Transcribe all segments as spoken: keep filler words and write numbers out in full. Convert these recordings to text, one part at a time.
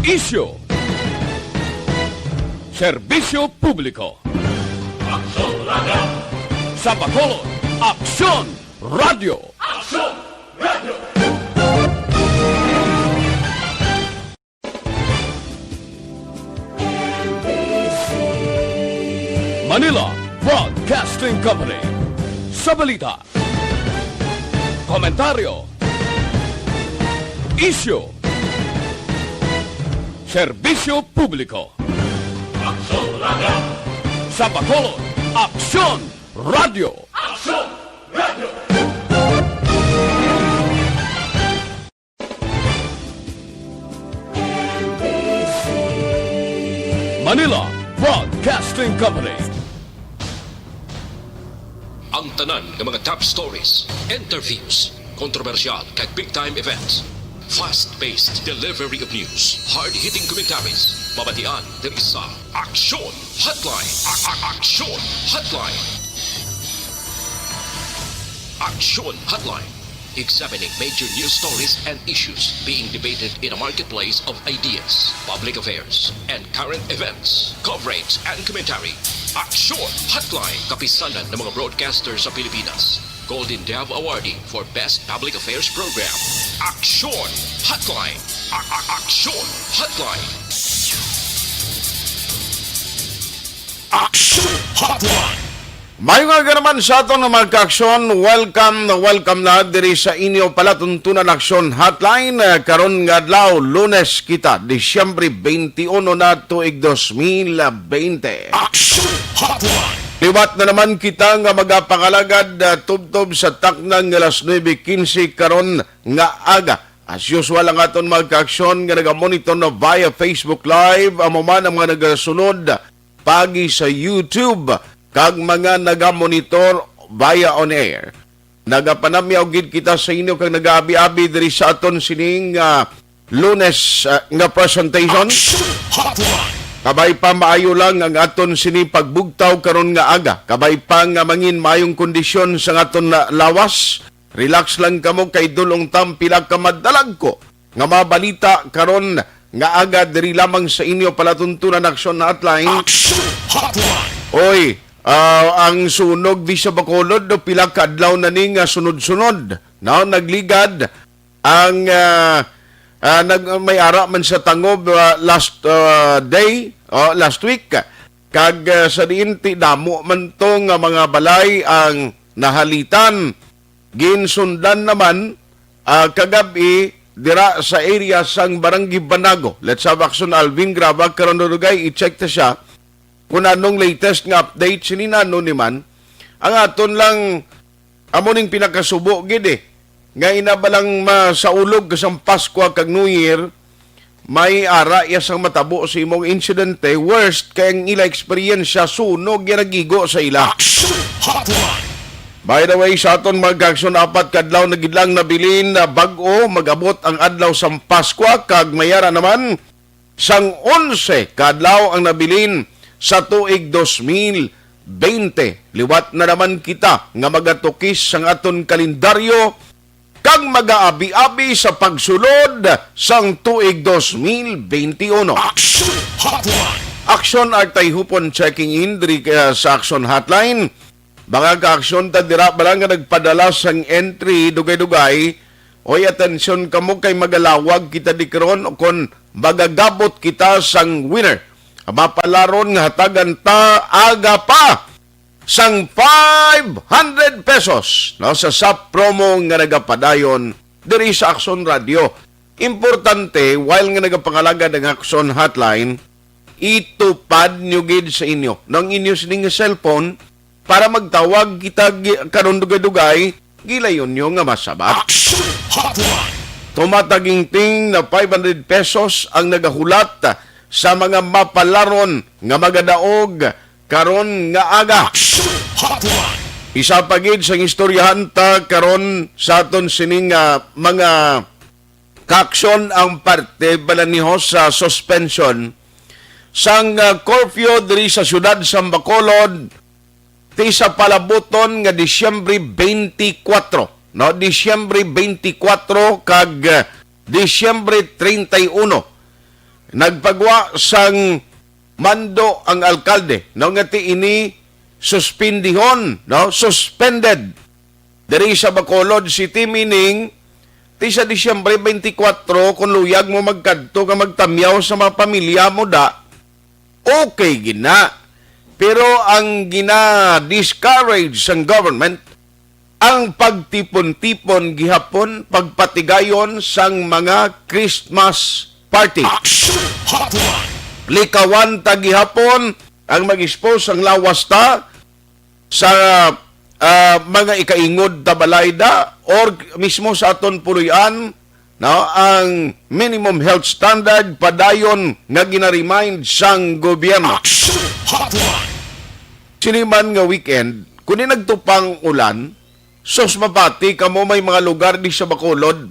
Isyu. Serbisyo publiko. Aksyon Radio. Sa Bacolod, Aksyon Radio. Aksyon Radio. Manila Broadcasting Company. Sa balita, komentaryo, isyu, serbisyo publiko. Aksyon Radio. Sa Bacolod, Aksyon Radio. Aksyon Radio. Manila Broadcasting Company. Ang tanan nga mga top stories, interviews, kontrobersyal kag big time events. Fast-paced delivery of news, hard-hitting commentaries, mabatian diri sa Aksyon Hotline. A- a- Aksyon Hotline. Aksyon Hotline. Examining major news stories and issues being debated in a marketplace of ideas, public affairs, and current events. Coverage and commentary. Aksyon Hotline. Kapisanan ng mga broadcaster sa Pilipinas. Golden Dove Awardee for Best Public Affairs Program. Aksyon Hotline. A- a- Aksyon Hotline. Aksyon Hotline. Maayong aga naman sa aton nga mga kaaksyon. Welcome, welcome na diri sa inyo palatuntunan Aksyon Hotline. Eh, karon nga adlaw, Lunes kita, Disyembre twenty-one na tuig dos mil bente. Aksyon Hotline. Liwat na naman kita nga magapangalagad, ah, tubtob sa takna nga alas nuebe quince karon nga aga. As usual, ang aton mga kaaksyon nga nagamonitor na via Facebook Live, amo man ang mga nagasunod pagi sa YouTube, kag mga nagamonitor via on air. Nagapanamyaw gid kita sa inyo kag nagaabi-abi diri sa aton sining, ah, Lunes, ah, nga presentation. Action Hotline. Kabay pa, maayo lang ang aton sini pagbugtaw karon nga aga. Kabay pa nga mangin maayong kondisyon sa aton na lawas. Relax lang kamo kay dulong tam pila ka madalagko nga mga balita karon nga aga diri lamang sa inyo palatuntunan Action Hotline. Action Hotline. Oy, ah, ang sunog di sa Bacolod, no, pila ka adlaw na ni nga sunod-sunod, no, nagligad ang, ah, ah, nag-, may ara man sa tangob, ah, last, ah, day, oh, last week. Kag, ah, sa diin ti damo man to nga mga balay ang nahalitan. Ginsundan naman, ah, kagab-i dira sa area sang Barangay Banago. Let's have action, Alvin Graba, karon dugay, i-check ta siya kung anong latest nga update sini nano ni man. Ang aton lang, amo ning pinakasubo gid eh, nga ina ba lang masaulog ka sang Paskwa kag New Year, may ara iya sang matabo sa imong insidente, worst kay ang ila eksperyensya, sunog ya nagigo sa ila. Action Hotline. By the way, sa aton mga kaaksyon, apat ka adlaw na gid lang nabilin na bag-o, mag-abot ang adlaw sang Paskwa, kag may ara naman sang onse ka adlaw ang nabilin sa tuig dos mil bente. Liwat na naman kita nga magatukis sang aton kalendaryo kag magaabi-abi sa pagsulod sang tuig dos mil bente uno. Action Hotline. Action Artay Hupon checking in diri, uh, sa Action Hotline. Mga kaaksyon, ta dira bala nga nagpadala sang entry, dugay-dugay, oy, atensyon kamo kay magalawag kita di karon, o kon magagabot kita sang winner. Mapalaron nga hatagan ta aga pa sang five hundred pesos, no, sa sap promo nga nagapadayon diri sa Action Radio. Importante, while nga nagapangalagad ang Action Hotline, itupad nyo gid sa inyo, no, ang inyo sining nga cellphone para magtawag kita gi-, karon dugay-dugay, gilayon nyo nga masabat. Action Hotline. Tumataginting na five hundred pesos ang nagahulat sa mga mapalaron nga magadaog karon nga aga. Action Hotline. Isa pa gid sang istoryahan ta karon sa aton sining, ah, mga kaaksyon ang parte bala ni ho sa suspension sang, ah, curfew diri sa siyudad sa Bacolod ti sa palabuton nga Disyembre twenty-four, no? Disyembre twenty-four kag, ah, Disyembre treinta y uno. Nagpagwa sang mando ang alkalde, no, nga ti ini suspindihon, no, suspended diri sa Bacolod City, meaning ti sa Disyembre twenty-four, kung luyag mo magkadto nga magtamyaw sa mga pamilya mo da, okay gid na. Pero ang gina-discourage sang government, ang pagtipon-tipon gihapon, pagpatigayon sang mga Christmas party. Action Hotline. Likawan ta gihapon ang mag-expose ang lawas ta sa, ah, mga ikaingod ta balay da or mismo sa aton puloy-an, no, ang minimum health standard padayon nga ginaremind sang gobyerno. Action Hotline. Sini man nga weekend, kung di nagtupang ulan, sus, mapati kamo, may mga lugar di sa Bacolod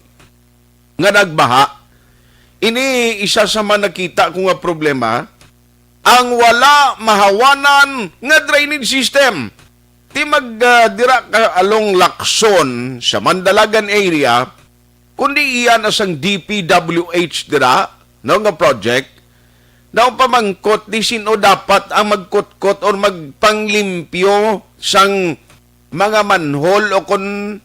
nga nagbaha. Ini isa sa mga nakita ko nga problema, ang wala mahawanan nga drainage system. Ti mag, ah, dira ka along Lacson sa Mandalagan area, kundi iya na sang D P W H dira, no, nga project, daw pamangkot di sino dapat ang magkutkot or magpanglimpyo sang mga manhole o kon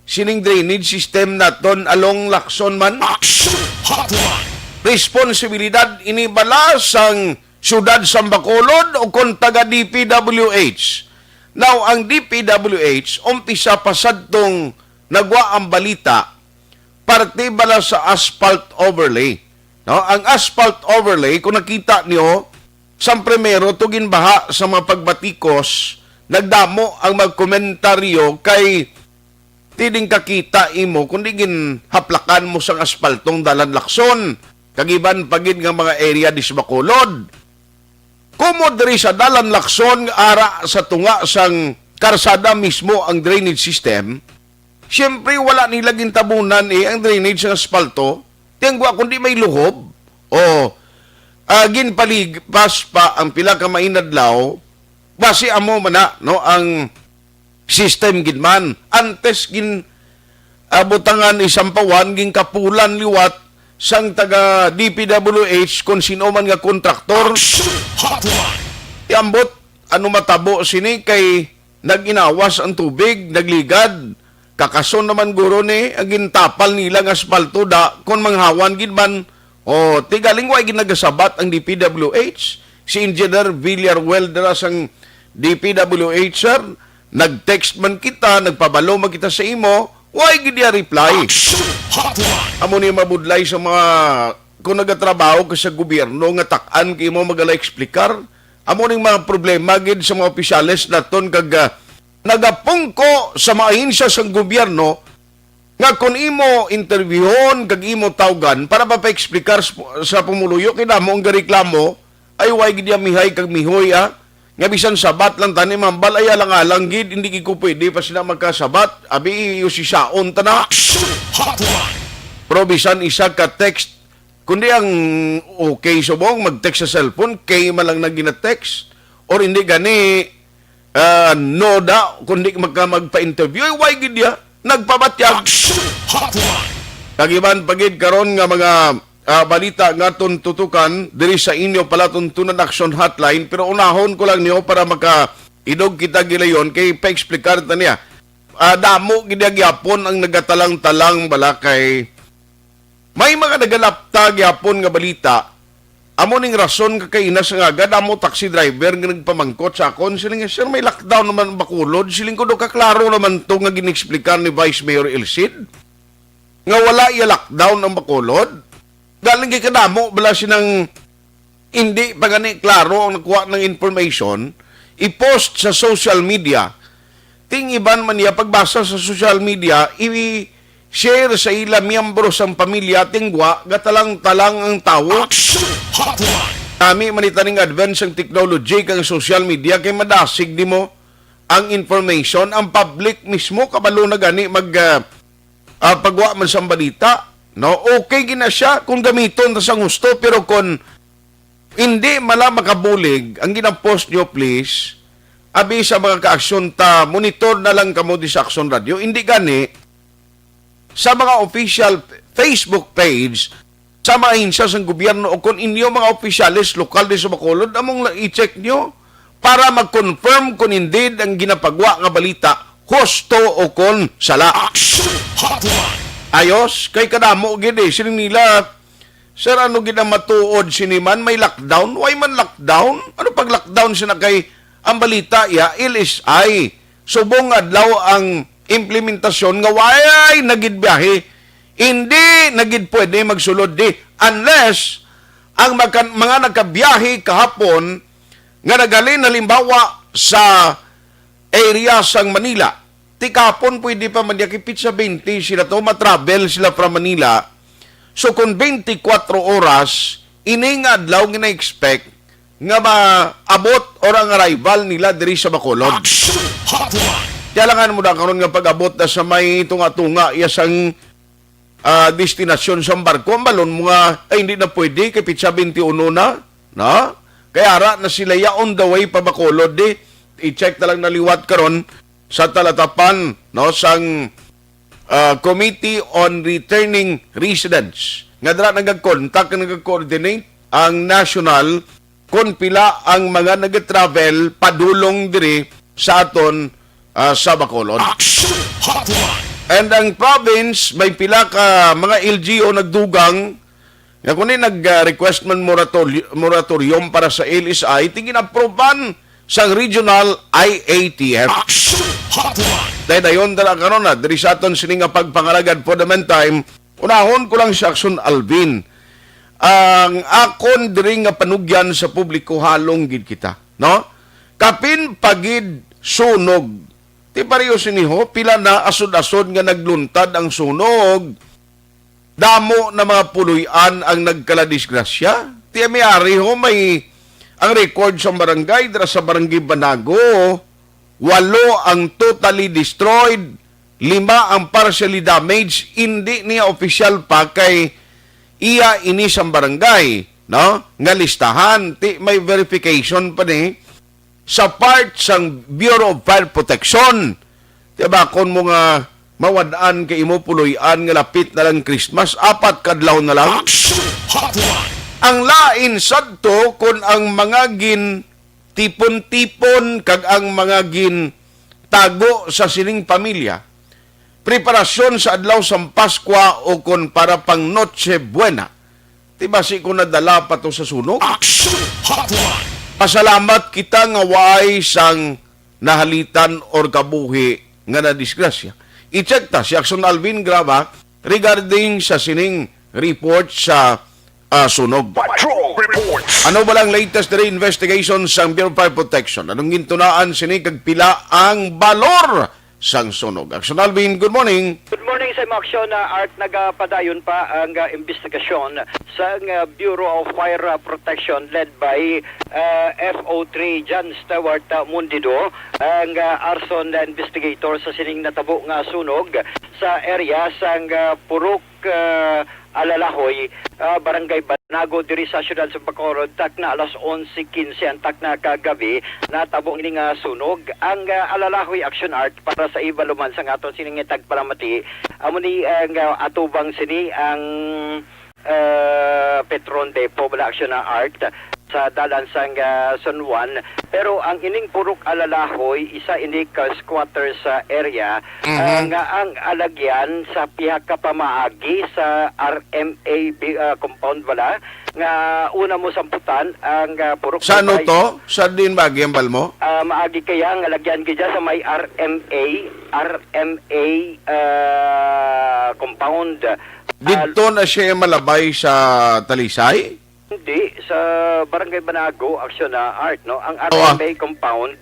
sining drainage system naton along Lacson man. Action Hotline. Responsibilidad ini bala sang siyudad sang Bacolod o kon taga D P W H? Now, ang D P W H, umpisa pa sadtong nagwa ang balita, parte bala sa asphalt overlay. No, ang asphalt overlay, kung nakita niyo, sang primero to ginbaha sa mga pagbatikos, nagdamo ang mga komentaryo kay ti ding kakita imo, kundi ginhaplakan mo sang aspaltong dalan Lacson, kag iban pa gid nga mga area di sa Bacolod. Kumo diri sa dalan Lacson, ara sa tunga sang karsada mismo ang drainage system, siyempre wala nila gintabunan, eh, ang drainage sang aspalto. Tiyangwa kundi may luhob. O, ah, ginpalipas pa ang pila ka mainadlaw, basi amo man na, no, ang system gid man. Antes gin, ah, butangan isampawan, ginkapulan liwat sang taga D P W H kung sino man nga kontraktor. Action Hotline. Iambot, ano matabo sini kay nag-inawas ang tubig, nagligad. Kakason naman guro ni, ang gintapal nila nga aspalto da, kon manghawan gid man. O, ti galing wa gid nagasabat ang D P W H. Si Engineer Villarwel dira sang D P W H, sir, nag-text man kita, nagpabalo man kita sa imo, wa gid iya reply. Action Hotline. Amo ni mabudlay sa mga, kung nagatrabaho ka sa gobyerno, nga tak-an kay mo magala-explicar. Amo ning mga problema gid sa mga opisyales naton kag, ah, nagapungko sa mga ahensya sang gobyerno nga kon imo interviewon kag imo tawgan para mapa-explicar sa, sa pumuluyo, kay damo ang gareklamo, ay, way gid iya mihay kag mihoy, ah, nga bisan sabat lang tani, mambal, ay, alang-alang gid, hindi gid ko pwede pa sila magkasabat, abi, usisaon ta na. Action Hotline. Pero bisan isa ka text, kundi ang okay subong mag-text sa cellphone, kay man lang na gina-text, or hindi gani, ah, no da, kundi magka magpa-interview, ay, way gid iya nagpabatyag. Action Hotline. Kag iban pa gid karon nga mga, ah, balita nga aton tutukan diri sa inyo palatuntunan Action Hotline, pero unahon ko lang niyo para maka-idog kita gilayon kay pa-explicar ta niya. Ah, damo gid iya gyapon ang nagatalang-talang bala kay may mga nagalapta gyapon nga balita. Amo ning rason ka kay ina sa ngaga, damo taxi driver nga nagpamangkot sa akon, siling, "Sir, may lockdown naman Bacolod." Siling ko, "Do, kaklaro naman to nga gin-explicar ni Vice Mayor Elcid nga wala iya lockdown ang Bacolod." Galing kay kadamo bala sinang hindi pa gani klaro ang nakuha ng information, i-post sa social media. Ting iban man niya pagbasa sa social media, i-share sa ila miyembro sang pamilya, tingwa, gatalang-talang ang tawo. Action Hotline. Nami man itaning advance ang technology kang social media kay madasig nimo ang information, ang public mismo kabalo na gani mag, ah, ah, pagwa man sang balita, no? Okay gina siya kung gamiton ta sang husto, pero kung hindi mala makabulig ang ginapost nyo, please, abi sa mga kaaksyon ta, monitor na lang kamo di sa Aksyon Radio. Hindi gani, sa mga official Facebook page, sa mga ahensya sang gobyerno o kon inyo mga opisyales lokal di sa Bacolod, among la-, i-check nyo para mag-confirm kung indeed ang ginapagwa nga balita husto o kon sala. Action Hotline. Ayos, kay kadamo gid eh. Siling nila, "Sir, ano gid ang matuod sini man? May lockdown? Why man lockdown? Ano pag lockdown sina kay ang balita ya, L S I? Subong adlaw ang implementasyon nga way na gid biyahe. Hindi na gid pwede magsulod di unless ang maka-, mga nagkabiyahe kahapon nga naghalin halimbawa sa area sang Manila. Ti kahapon pwede pa man niya kay pitsa twenty sila to, ma-travel sila from Manila. So kung twenty-four oras, ini nga adlaw nga na-expect nga maabot or ang arrival nila diri sa Bacolod. Action Hotline. Kaya lang mo na karon nga pag-abot na sa may tunga-tunga iya sang, ah, destinasyon sang barko, ang balon mo nga, ay, hindi na pwede, kay pitsa twenty-one na, no? Kaya ara na sila ya on the way pa Bacolod, di. I-check na lang na liwat karon sa talatapan, no, sang, ah, Committee on Returning Residents. Nga dira nagag-contact, nagag-coordinate ang national kon pila ang mga nag-travel padulong diri sa aton, ah, sa Bacolod. Action Hotline. And ang province, may pila ka mga L G U nagdugang nga kung nag-request man moratori-, moratorium para sa L S I, ti gin-approvean sang regional I A T F. Action Hotline. Dahil dayon dala karon na, diri sa aton sini nga pagpangalagad for the meantime, unahon ko lang si Action Alvin. Ang akon diri nga panugyan sa publiko, halong gid kita, no? Kapin pa gid sunog. Ti pareho sini ho, pila na asod-asod nga nagluntad ang sunog. Damo na mga puloy-an ang nagkaladisgrasya. Ti may ari ho, may ang record sa barangay, dira sa barangay Banago, walo ang totally destroyed, lima ang partially damaged, hindi niya official pa kay iya ini sang barangay, no? Nga listahan, ti may verification pa ni sa part sang Bureau of Fire Protection. Ti bakon mo nga mawad-an kay imo puloy-an nga lapit na lang Christmas, apat ka adlaw na lang. Action Hotline. Ang lain sadto kon ang mga gin tipon-tipon kag ang mga gintago sa sining pamilya, preparasyon sa adlaw sang Paskwa o kon para pang Noche Buena. Ti basi ko nadala pa to sa sunog? Action Hotline. Pasalamat kita nga waay sang nahalitan or kabuhi nga nadisgrasya. I-check ta si Action Alvin Graba regarding sa sining report sa ah, sunog. Patrol Reports. Ano ba lang latest diri investigation sang Bureau of Fire Protection? Anong gintunaan sini kag pila ang balor sang sunog? Action Alvin, good morning. Good morning sa imo, Action, ah, Art. Nagapadayon pa ang, ah, investigasyon sang, ah, Bureau of Fire, ah, Protection led by, ah, F O three John Stewart, ah, Mundido, ang, ah, arson investigator sa sining natabo nga sunog sa area sang, ah, Purok ah, Alalahoy, ah, Barangay Banago, diri sa siyudad sa Bacolod, takna alas onse quince ang takna kagabi, natabo ini nga sunog. Ang, ah, Alalahoy Action Art para sa ibaluman sa aton sining tagpalamati, amo ni ang, ah, atubang sini ang, ah, Petron Depot, wala, Action Art, sa dalan sang, ah, San Juan. Pero ang ining Purok Alalahoy, isa ini ka squatters, ah, area, Mhm. ah, nga ang alagyan sa pihak ka pamaagi sa R M A bi-, ah, compound bala, nga una mo samputan ang, ah, Purok Sa ano Baybay. To? Sa din ba ang hambal mo? Ah, maagi kaya ang alagyan gid sa may R M A, R M A, ah, compound. Ah, Didto na siya malabay sa Talisay? Hindi, sa Barangay Banago, Action, ah, Art, no? Ang Oo, ah. R M A compound.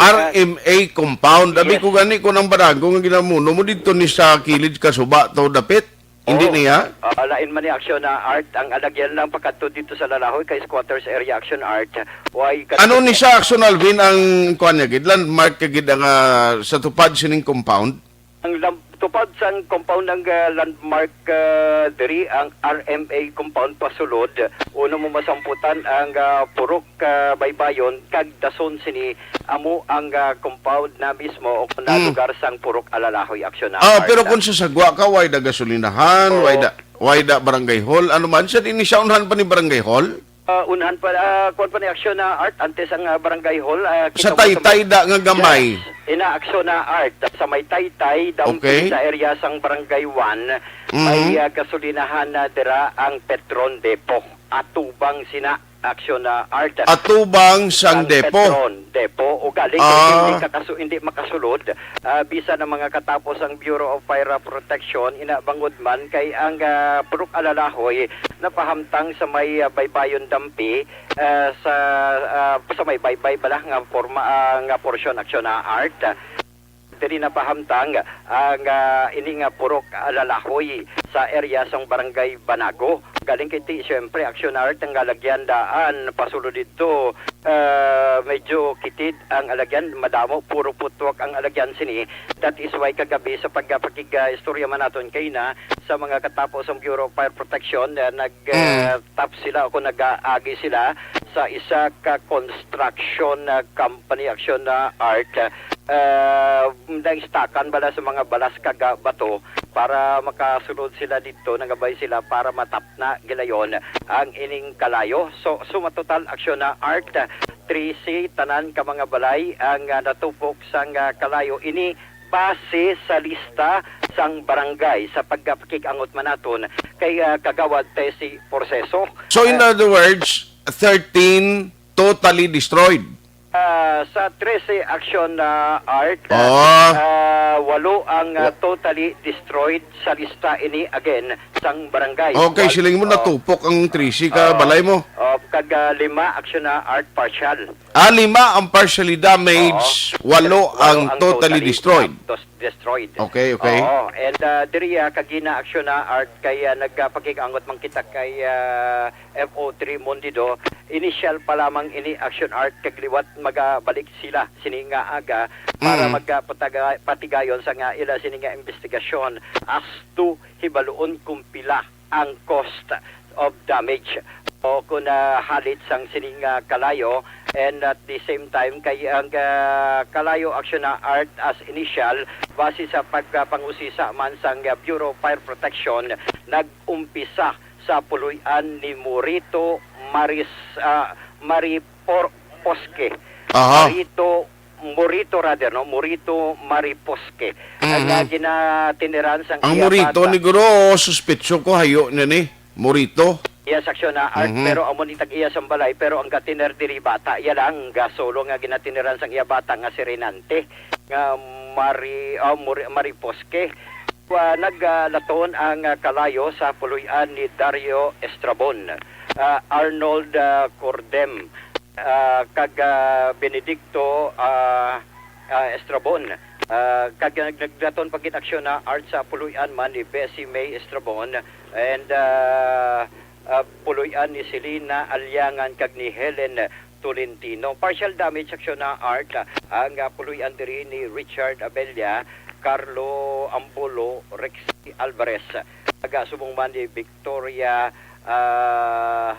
R M A compound. Abi Yes. Ko gani ko ng Banago nga ginamuno mo dito ni sa kilid kasuba to dapit. Hindi Oo. Niya? Ah, lain man ni Action, ah, Art. Ang alagyan lang pakadto dito sa Lalahoy kay squatters area, Action, Art. Why? Ano ni sa Action Alvin ang kuan niya gid? Landmark ka gid ang, ah, sa tupad sining compound? Ang lam-, tupad sang compound ng, ah, landmark, ah, diri ang R M A compound pasulod. Uno mo masamputan ang, ah, Purok, ah, Baybayon, kag dason sini amo ang, ah, compound na mismo o kung na Mm. Lugar sang Purok Alalahoy Action na Ah, Art pero na. Kung sa sagwa ka, way da gasolinahan, Oo. Way da Why da barangay hall? Ano man siya? Di ni siya unhan pa ni barangay hall? Ah, unhan pa, ah, kuwan pa ni aksyon na Art, antes ang, ah, barangay hall, ah, Sa kita mo sa taytay may da nga gamay. Yes. Ina aksyon na Art, sa may taytay, dampi Okay. sa area sang barangay one, Mhm. may, ah, gasolinahan na dira ang Petron Depot. Atubang sina aksyon na Art. Atubang sang Ang depo. Petron Depot. O galing Ah. hindi kakasu-, hindi makasulod, ah, bisan ang mga katapos ang Bureau of Fire Protection, ina bangod man kay ang, ah, Purok Alalahoy napahamtang sa may, ah, baybayon dampi, ah, sa, ah, sa may baybay bala nga forma, ah, nga porsyon aksyon na Art. Diri napahamtang ang, ah, ini nga Purok Alalahoy sa area sang Barangay Banago. Galing kay ti, siyempre, aksyon na Art ang alagyan daan pasulod didto. Ah, medyo kitid ang alagyan, madamo, puro putwak ang alagyan sini. That is why kagabi sa pagpakig-, ah, istorya man naton kay na sa mga katapos ang Bureau of Fire Protection, ah, nag, Mm. ah, tap sila o kung nag-aagi sila sa isa ka construction, ah, company aksyon na Art. Ah, naistakan bala sa mga balas kag, ah, bato para makasulod sila didto, nangabay sila para matapna gilayon ang ining kalayo. So, sumatotal aksyon na Art, trese tanan ka mga balay ang, ah, natupok sang, ah, kalayo ini base sa lista sang barangay sa pagpakig-angot man naton kay, ah, Kagawad Tessie Porceso. So, in Ah, other words, thirteen totally destroyed. Ah, sa trese aksyon na Art, Oh. ah, walo ang, ah, Wa- totally destroyed sa lista ini again sang barangay. Okay, Wal-, siling mo oh. natupok ang trese ka Oh. balay mo. Oh, kag, ah, lima aksyon na Art partial. Ah, lima ang partially damaged, Oo. walo Walo ang ang totally totally destroyed. des-, destroyed. Okay, okay. Oo, and, ah, diri, ah, kagina aksyon na Art kay, ah, nagpakig-angot man kita kay, ah, F O three Mondido. Initial pa lamang ini aksyon Art kag liwat magabalik sila sini nga aga para Mm. magpataga-, patigayon sa nga ila sini nga investigasyon as to hibaluon kung pila ang cost of damage o kung, ah, halit sang sini nga kalayo. And at the same time, kay ang, ah, kalayo aksyon na Art as initial, base sa pagpangusisa man sang, ah, Bureau of Fire Protection, nag-umpisa sa puloy-an ni Morito Maris, ah, Maripor-, Posque. Aha. Marito Morito, rather, no? Morito Mariposque. Mhm. Ang, ah, ginatiniran sang Ang iya Morito bata. Ni guro, suspetso ko, hayo na ni. Morito. Iya sa aksyon na Art, Mhm. pero amo ni tag-iya sang balay, pero ang gatiner diri bata. Iya lang, gasolo nga ginatiniran sang iya bata nga si Renante, nga Mari-, ah, Mori-, Mariposque. Ah, nag, ah, laton ang, ah, kalayo sa puloy-an ni Dario Estrabon, ah, Arnold, ah, Cordem, ah, kag, ah, Benedicto, ah, ah, Estrabon. Ah, kag nag-, nagdaton pa gid aksyon na Art sa puloy-an man ni Bessie May Estrabon and, ah, ah, puloy-an ni Selena Aliangan kag ni Helen Tolentino. Partial damage aksyon na Art, ah, ang, ah, puloy-an diri ni Richard Abella, Carlo Ambulo, Rexy Alvarez. Taga-subong man ni Victoria, ah,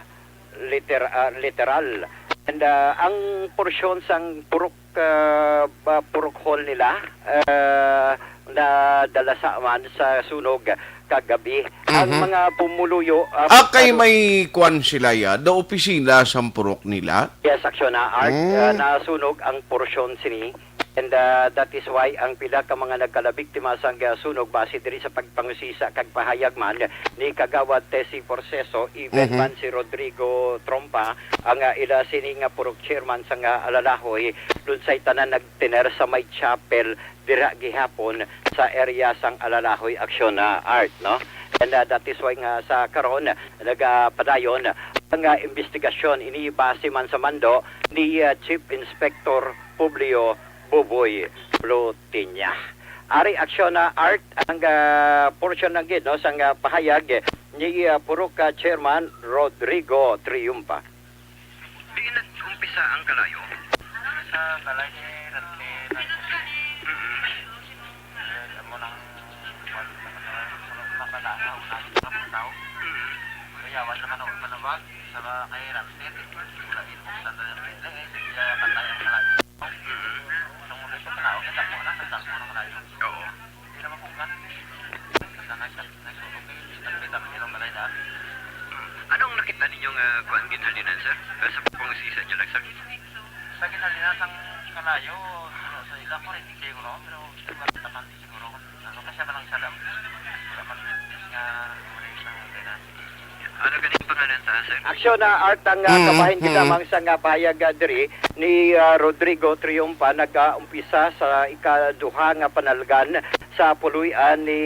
liter-, ah, literal. And, ah, ang porsyon sang purok, ah, ba, purok hall nila, ah, nadalasa man sa sunog kagabi. Ang Mhm. mga pumuluyo, ah, Ah, kay ano may kwan sila ya, the opisina sang purok nila? Yes, aksyon na, Art, Mm. ah, nasunog ang porsyon sini. And, ah, that is why ang pila ka mga nagkalabiktima sang, ah, sunog base diri sa pagpangusisa kag pahayag man ni Kagawad Tessie Porceso, even Mhm. man si Rodrigo Trompa, ang, ah, ila sini nga purok chairman sang, ah, Alalahoy, lunsay tanan nagtener sa may chapel dira gihapon sa area sang Alalahoy aksyon na Art, no? And, ah, that is why nga sa karon nagapadayon ang, ah, investigasyon ini base man sa mando ni, ah, Chief Inspector Publio Buboy Plutinia. Ari aksyon na Art ang, ah, portion lang gid, no, sang, ah, pahayag ni, ah, Purok, ah, Chairman Rodrigo Triumpa. Diin nag-umpisa ang kalayo? Sa balay ni Randy. Mm-mm. Eh, amo nang, kuwan, sa mga, sa mga, sa mga tao. Mm-mm. Kaya, wala naman ako manawag sa mga kay Randy. Wala, inubuksan na rin. Eh, eh, sige, patay ang kalayo. Mm-mm. Itong mga tao, kita mo lang, kita mo ng kalayo. Oo. Hindi naman kung kan-, basta nag-, nagsunog, eh, Anong nakita ninyo nga kuan, ginhalinan, sir? Ah, sa pagpangusisa niyo lang, sir? Sa ginhalinan sang kalayo, sa, sa ila ko rin, kayo ko, pero wala taman siguro kung ano, kasi man ang salam. Wala man nga, wala sa ginhalinan. Ano ganing pangalan ta, sir? Aksyon na art ang, ah, Mm, kabahin kita, mm. Mang, sa nga pahayag, ah, diri ni, ah, Rodrigo Triumpa, nag-aumpisa sa ikaduha nga panalgan sa puloy-an ni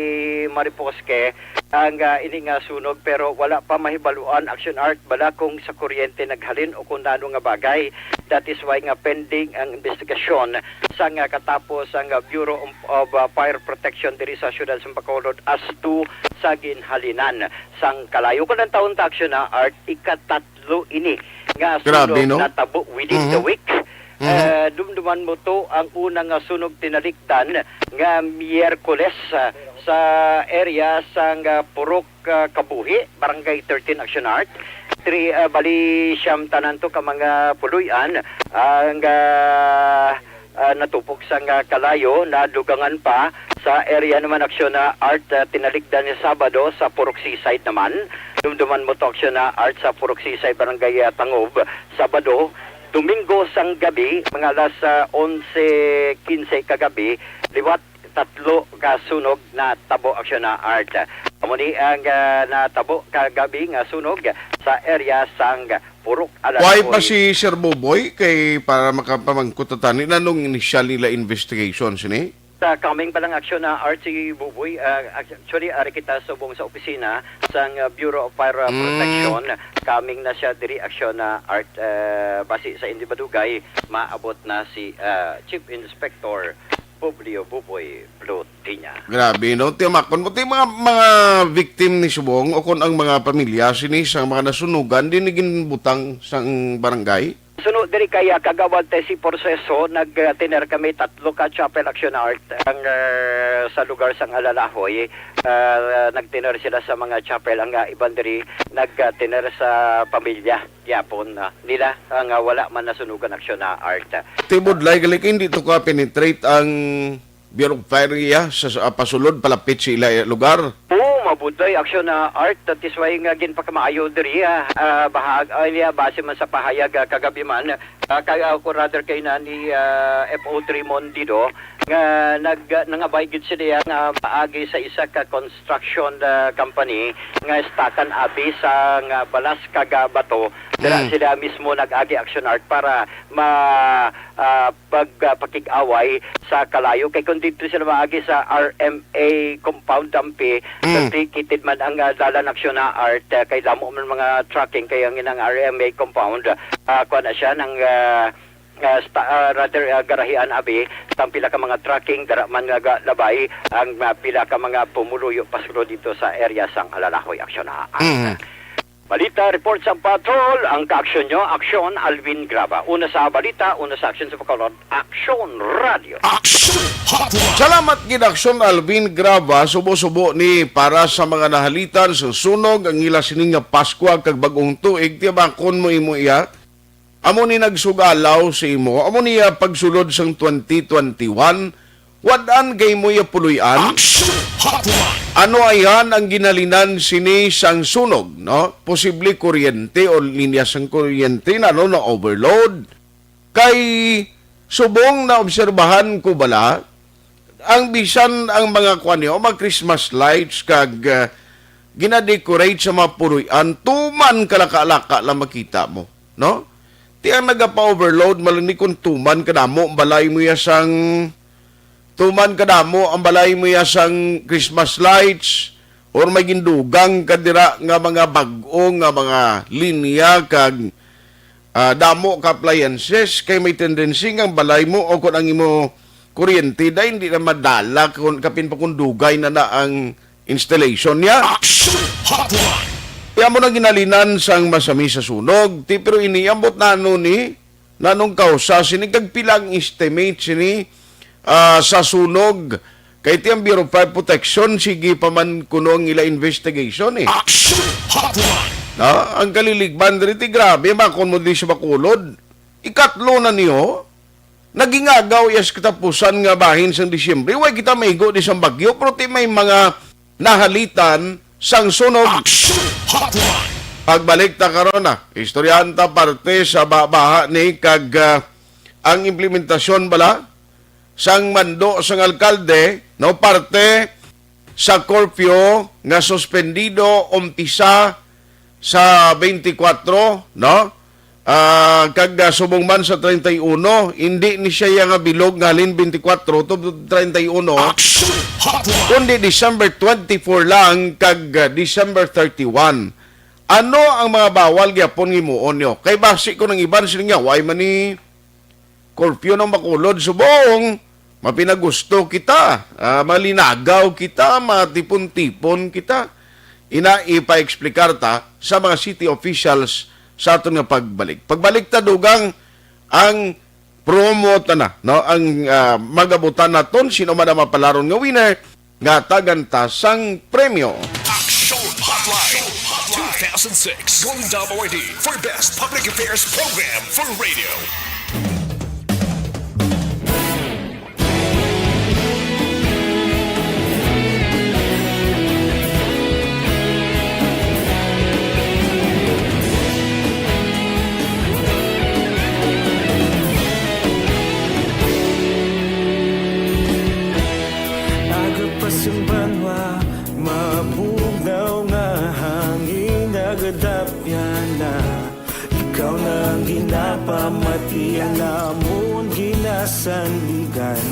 Mariposque ang, ah, ini nga sunog, pero wala pa mahibaluan, Action Art, bala kung sa kuryente naghalin o kung nano nga bagay. That is why nga pending ang investigasyon sa nga katapos ang, ah, Bureau of, of, ah, Fire Protection diri sa siyudad sa Bacolod as to sa ginhalinan sang kalayo. Kung ang taon ta, Action Art, ikatatlo ini nga Grabe, sunog no? natabo within the Mhm. week. Mhm. Eh, dumduman mo to ang una nga sunog tinalikdan nga Miyerkules, ah, sa area sang, ah, Purok, ah, Kabuhi, Barangay thirteen, Action Art. Three, ah, bali siyam tanan to ka mga puloy-an ang, ah, ah, natupok sang, ah, kalayo, nadugangan pa sa area naman, Action Art, ah, tinalikdan ni Sabado sa Purok Seaside naman. Dumduman mo to, Action Art, sa Purok Seaside, Barangay, ah, Tangob, Sabado. Domingo sang gabi, mga alas, ah, onse quince kagabi, liwat tatlo ka sunog natabo, Action Art. Amo ni ang, ah, natabo kagabi nga sunog sa area sang Purok Alas Why pa Hoy. Si Sir Buboy kay para makapamangkot ta tani nanong initial nila investigation sini? Sa coming pa lang, Action Art, si Buboy, ah, actually, ari kita subong sa opisina sang, ah, Bureau of Fire, ah, Mm. Protection. Coming na siya diri, Action Art, ah, basi sa indi madugay, maabot na si, ah, Chief Inspector Publio Buboy Blutiña. Grabe, no? Tiyamakon mo, ti mga, mga victim ni subong o kung ang mga pamilya sini sa mga nasunugan, di ni ginbutang sang barangay? Suno diri kay, ah, Kagawad Tessie Proceso, nag-, ah, tener kami tatlo ka chapel, Action Art ang, ah, sa lugar sang Alalahoy. Ah, nagtener sila sa mga chapel. Ang, ah, iban diri nagtener sa pamilya gyapon, ah, nila, ah, nga wala man nasunugan, Action Art. Tibudlay gali kay hindi to ka penetrate ang Bureau of Fire iya sa, sa, ah, pasulod palapit sa ila lugar. Oo, mabudlay, Action Art. That is why nga ginpakamaayo diri, ah, ah, bahag-, ah, niya, base man sa pahayag, ah, kagabi man, ah, kay, ah, ko rather kay na ni, ah, F O Raymond Dido, nga nag-, nangabay gid sila nga paagi sa isa ka construction, ah, company nga stakan abi sa nga balas kag, ah, bato. Dira Mm. sila mismo nag-agi, Action Art, para ma-, ah, pag, ah, pakig-away sa kalayo. Kay kung dito sila maagi sa R M A compound, Ampi, Mm. complicated man ang, ah, dalan, Action Art, ah, kay damo man mga trucking, kay ang inang R M A compound, ah, kuha na siya ng, ah, ah, sta-, ah, rather, ah, garahian abi, sang pila ka mga trucking, dara man nga ga-, labay ang, ah, pila ka mga pumuluyo pasulod dito sa area sang Alalahoy, Action Art. Mm. Balita, report sa patrol, ang kaaksyon nyo, Aksyon Alvin Graba. Una sa balita, una sa aksyon sa Bacolod, Aksyon Radio. Action Hotline. Salamat gid, Aksyon Alvin Graba, subo-subo ni para sa mga nahalitan sa sunog ang ila sining nga Paskwa kag Bag-ong Tuig, tiyabakon mo imo iya. Amo ni nagsugalaw sa imo, amo niya pagsulod sang twenty twenty-one, wad-an kay mo ya puloy-an. Action Hotline. Ano ayan ang ginhalinan sini sang sunog, no? Posible kuryente o linya sang kuryente na, no, na overload. Kay subong na obserbahan ko bala, ang bisan ang mga kuan niyo, mga Christmas lights kag, ah, gina-decorate sa mga puloy-an, tuman kalaka-laka lang makita mo, no? Ti ang nagapa-overload, malini kung tuman kadamo ang balay mo ya sang, tuman kadamo ang balay mo ya sang Christmas lights, or may gindugang ka dira nga mga bag-o nga mga linya kag, ah, damo ka appliances, kay may tendency nga ang balay mo o kung ang imo kuryente, day, hindi na madala kung kapin pa kung dugay na na ang installation niya. Action Hotline. Kaya mo na ginhalinan sang masami sa sunog. Ti, pero iniambot na ano ni, nanong kausa sini, kag pila ang estimate sini, ah, sa sunog? Kay ti ang Bureau of Fire Protection, sige pa man kuno ang ila investigation, eh. Action Hotline. Na, ang kaliligban diri, ti grabe, makon mo di sa Bacolod. Ikatlo na niyo, nagingagaw iya sa katapusan nga bahin sang Disyembre. Way kita maigo di sang bagyo, pero ti may mga nahalitan sang sunog. Action Hotline. Pagbalik ta karon na, istoryahan ta parte sa ba-, baha ni kag, ah, ang implementasyon bala sang mando sang alkalde, no, parte sa curfew nga suspendido umpisa sa twenty-four, no? Ah, kag, ah, subong man sa treinta y uno, hindi ni siya iya nga bilog nga halin twenty-four to treinta y uno, Action Hotline. Kundi December twenty-four lang kag, ah, December thirty-one. Ano ang mga bawal gyapon nga himuon nyo? Kay basi ko nang iban sila nga, why man ni curfew ng Bacolod, subong mapinagusto kita, ah, malinagaw kita, matipon-tipon kita. Ina, ipa-explicar ta sa mga city officials sa aton nga pagbalik. Pagbalik ta, dugang ang promo ta na, no? Ang, ah, magabutan naton, sino man ang mapalaron nga winner, nga tagan ta sang premyo. Action Hotline two thousand six Golden Dome Awardee for Best Public Affairs Program for Radio. Aga pa sang banwa, mabugnaw nga hangin nagadapyan na. Ikaw na ang ginapamati, ang amon ginasandigan.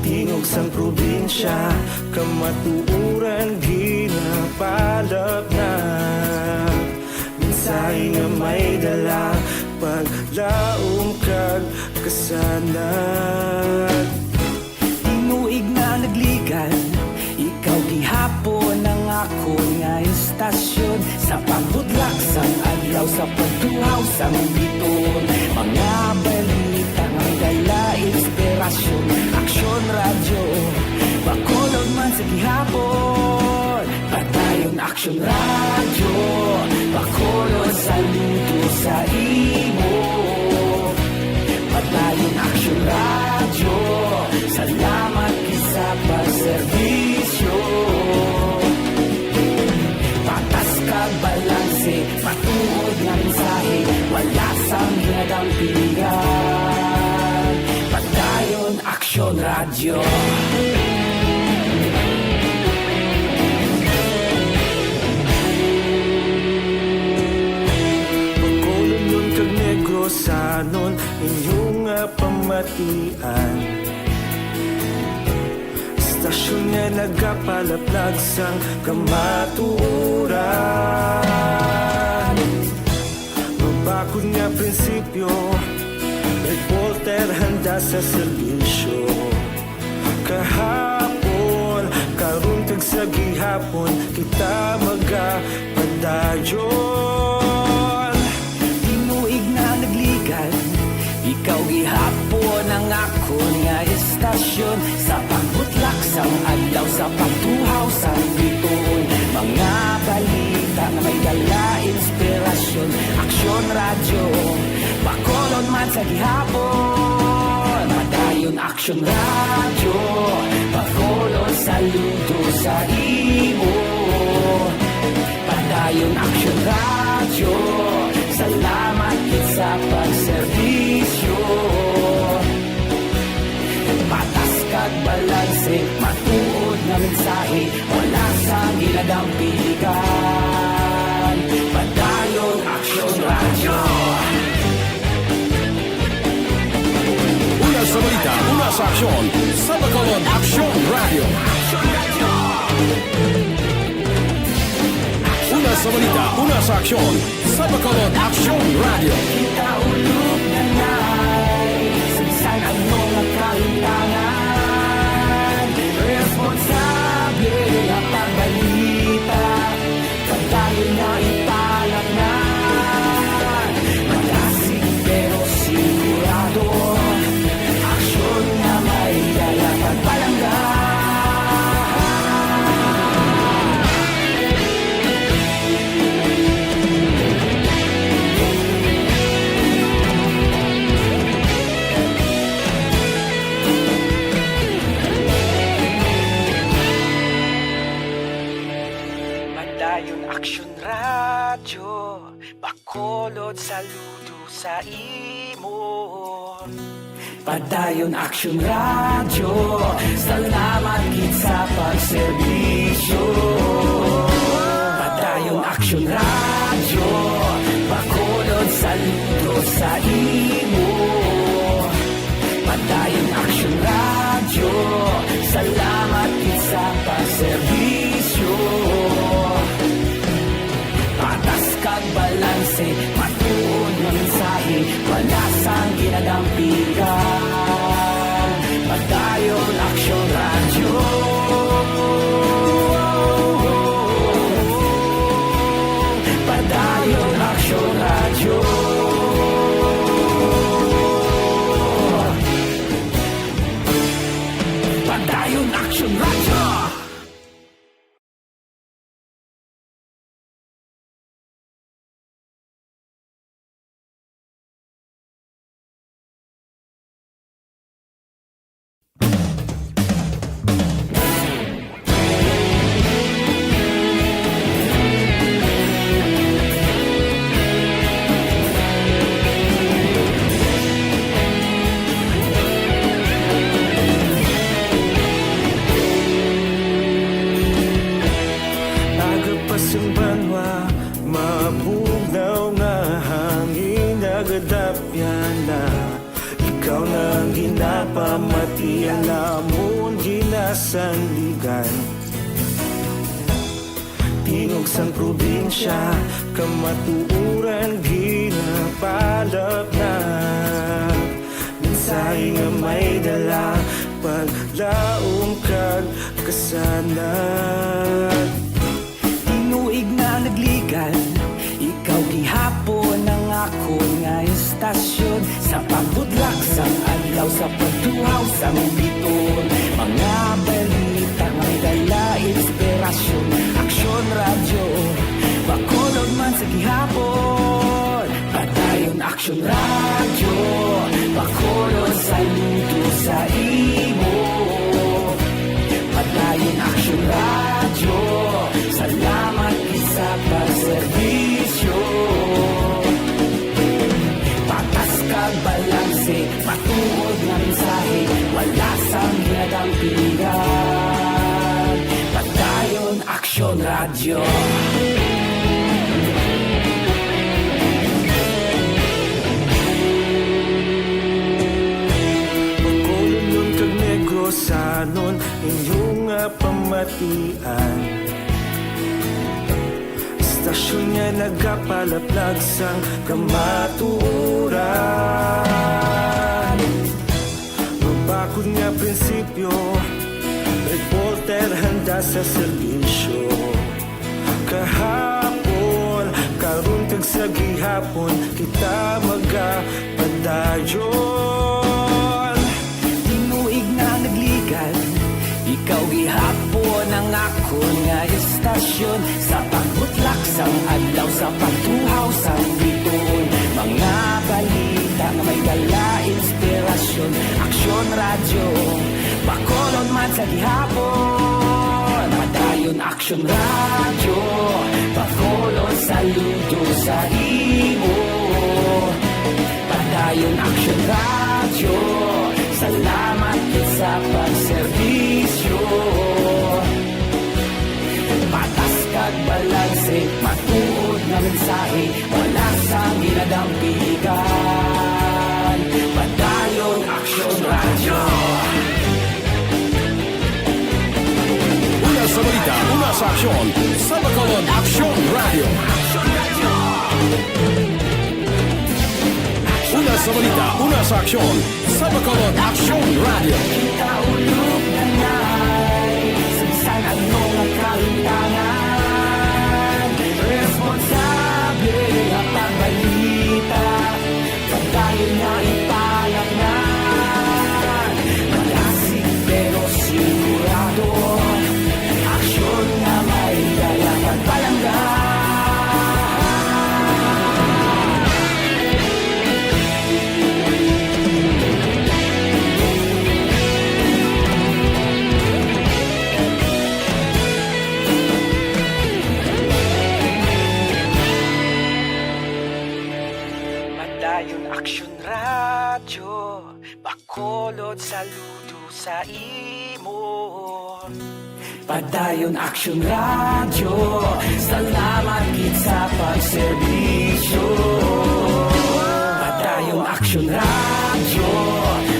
Tingog sang probinsya, kamatuoran ginapalapnag. Mensahe nga may dala, paglaom kag kasanag. Tinuig na nagligan, ikaw gihapon ang akon nga istasyon. Sa pagbudlak sang adlaw, sa pagtuhaw sang biton, mga balita nga may dala inspirasyon. Aksyon Radyo, Bacolod man sa gihapon. Padayon Aksyon Radyo, Bacolod, saludo sa imo. Padayon Aksyon Radyo, salamat gid sa pagserbisyo. Patas kag balanse, matuod nga mensahe, wala sang ginadampigan. Padayon Aksyon Radyo. Bacolodnon kag Negrosanon, inyo nga pamatian. Istasyon nga nagapalaplag sang kamatuoran. Mabakod nga prinsipyo, reporter handa sa serbisyo. Kahapon, karon kag sa gihapon, kita magapadayon. Tinuig na nagligan, ikaw gihapon ang akon nga istasyon. Sa pagbutlak sang adlaw, sa pagtuhaw sang bituon, mga balita nga may dala inspirasyon. Aksyon Radyo, Bacolod man sa gihapon. Padayon Aksyon Radyo, Bacolod, saludo sa imo. Padayon Aksyon Radyo, salamat gid sa pagserbisyo. Patas kag balanse, matuod nga mensahe, wala sang ginadampigan. Padayon Aksyon Radyo. Una sa balita, una sa aksyon, sa Bacolod Aksyon Radyo. Una sa balita, una sa aksyon, sa Bacolod Aksyon Radyo. Kita ulog na nai, sa bisan ano nga kahintangan, responsable nga pagbalita, padayon na ipalapngan. Malasig pero sigurado, aksyon nga may dala pagpalangga. Bacolod, saludo sa imo. Padayon Aksyon Radyo, salamat gid sa pagserbisyo. Padayon Aksyon Radyo, Bacolod, saludo sa imo. Padayon Aksyon Radyo, salamat gid sa pagserbisyo. Patas kag balanse, matuod nga mensahe, wala sang ginadampigan. Padayon Aksyon Radyo. Padayon Aksyon Radyo. Padayon Aksyon Radyo. Aga pa sang banwa, mabugnaw nga hangin nagadapyan na. Ikaw na ang ginapamati, ang amon ginasandigan. Tingog sang probinsya, kamatuoran ginapalapnag. Mensahe nga may dala, paglaom kag kasanag. Tinuig na nagligad, ikaw gihapon ang akon nga istasyon. Sa pagbudlak sang adlaw, sa pagtuhaw sang biton, mga balita nga may dala inspirasyon. Aksyon Radyo, Bacolod man sa gihapon. Padayon Aksyon Radyo, Bacolod, saludo sa imo. Padayon Aksyon Radyo, salamat gid sa pagserbisyo. Patas kag balanse, matuod nga mensahe, wala sang ginadampigan. Padayon Aksyon Radyo. Bacolodnon kag Negrosanon, inyo nga pamatian. Istasyon nga nagapalaplag sang kamatuoran. Mabakod nga prinsipyo, reporter handa sa serbisyo. Kahapon, karon kag sa gihapon, kita magapadayon. Tinuig na nagligad, ikaw gihapon ang akon nga istasyon. Sa pagbutlak sang adlaw, sa pagtuhaw sang bituon, mga balita nga may dala inspirasyon. Aksyon Radyo, Bacolod man sa gihapon. Padayon Aksyon Radyo, Bacolod, saludo sa imo. Padayon Aksyon Radyo, salamat gid sa pagserbisyo. Patas kag balanse, matuod nga mensahe, wala sang ginadampigan. Padayon Aksyon Radyo. Una sa balita, una sa aksyon, sa Bacolod Aksyon Radyo. Una sa balita, una sa aksyon, sa Bacolod Aksyon Radyo. Kita ulog na nai, sa bisan ano nga kahimtangan, responsable nga pagbalita. Padayon nga ipalapngan, malasig pero sigurado. Aksyon nga may dala pagpalangga. Padayon Aksyon Radyo, Bacolod, saludo sa imo. Padayon Aksyon Radyo, salamat gid sa pagserbisyo. Padayon Aksyon Radyo,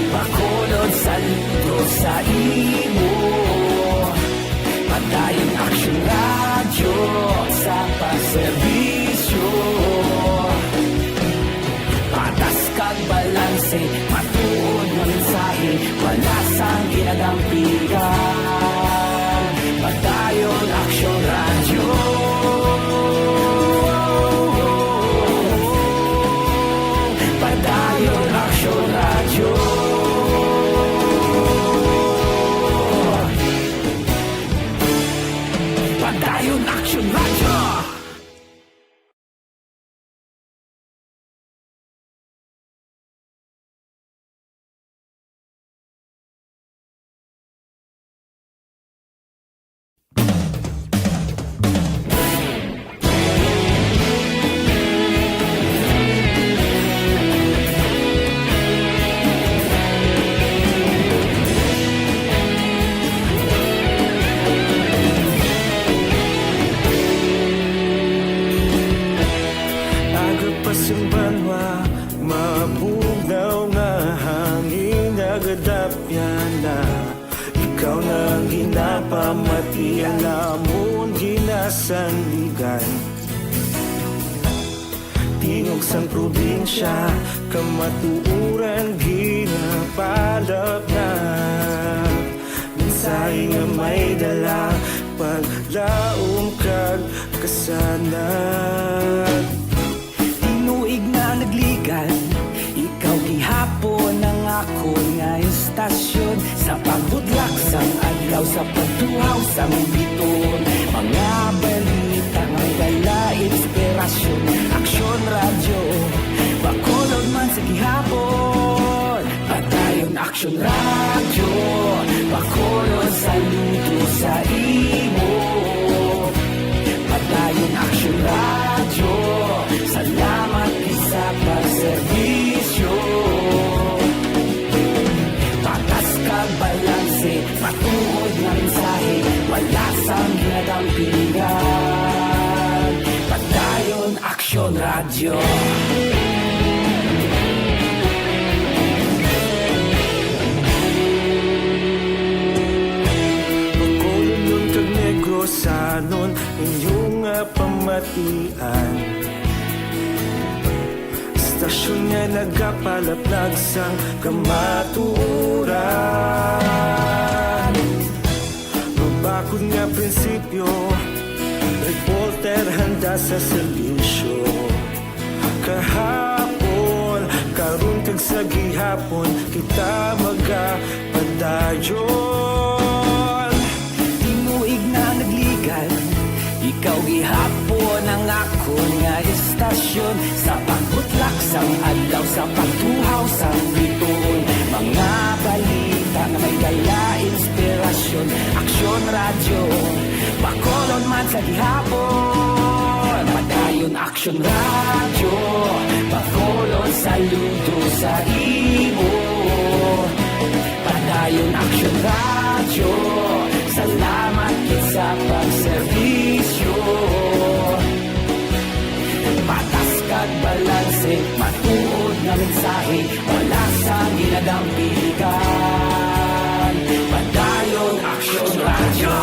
Bacolod, saludo sa imo. Padayon Aksyon Radyo, sa pagserbisyo. Patas kag balanse, matuod nga mensahe, wala sang ginadampigan. Padayon Aksyon Radyo. Padayon Aksyon Radyo. Padayon Aksyon Radyo. Aga pa sing banwa, mabugnaw nga hangin nagadapyan na. Ikaw na ang ginapamati, ang amon ginasandigan. Tingog sang probinsya, kamatuoran ginapalapnag. Mensahe nga may dala, paglaom kag kasanag. Tinuig na nagligan, ikaw gihapon ang akon nga istasyon. Sa pagbutlak sang adlaw, sa pagtuhaw sang biton, mga balita may dala inspirasyon. Aksyon Radyo, Bacolod man sa gihapon. Padayon Aksyon Radyo, Bacolod, saludo sa imo. Padayon Aksyon Radyo, salamat gid sa pagserbisyo. Patas kag balanse, matuod nga mensahe, wala sang ginadampigan. Padayon Aksyon Radyo. Bacolodnon kag Negrosanon, inyo nga pamatian. Istasyon nga nagapalapnag sang kamatuoran. Mabakod nga prinsipyo, reporter handa sa serbisyo. Kahapon, karon kag sa gihapon, kita magapadayon. Tinuig na nagligan, ikaw gihapon ang akon nga istasyon. Sa pagbutlak sang adlaw, sa pagtuhaw sang bituon, mga balita nga may dala inspirasyon. Aksyon Radyo, Bacolod man sa gihapon. Padayon Aksyon Radyo, Bacolod, saludo sa imo. Padayon Aksyon Radyo, salamat gid sa pagserbisyo. Patas kag balanse, matuod nga mensahe, wala sang ginadampigan. Padayon Aksyon Radyo.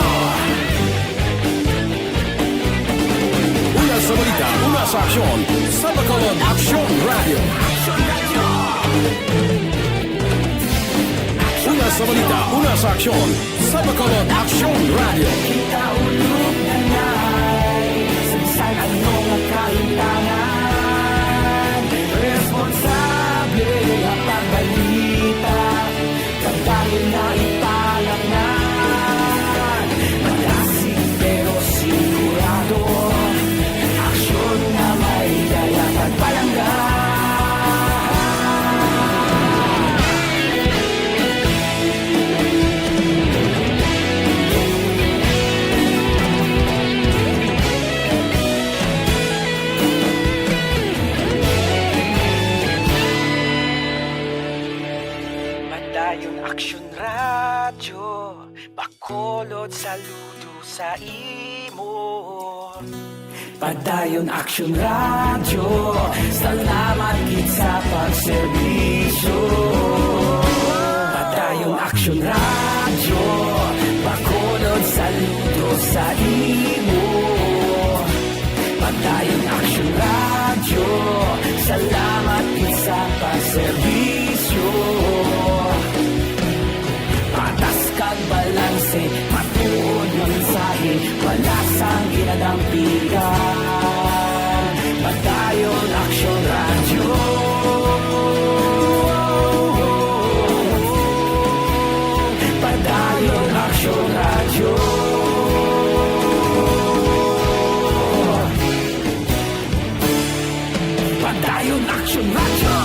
Una sa balita, una sa aksyon, sa Bacolod Aksyon Radyo. Una sa balita, una sa aksyon, sa Bacolod Aksyon Radyo. Kita ulog na nay, sa bisan ano nga kahintangan, responsable nga pagbalita, pagdayon na ipalangnan. Malasig pero sigurado, aksyon nga may dala pagpalangga. Radyo Bacolod, saludo sa imo. Padayon Aksyon Radyo, salamat gid sa pagserbisyo. Padayon Aksyon Radyo, Bacolod, saludo sa imo. Padayon Aksyon Radyo, salamat gid sa pagserbisyo. Patas kag balanse, matuod nga mensahe, wala sang ginadampigan. Padayon Aksyon Radyo. Padayon Aksyon Radyo. Padayon Aksyon Radyo.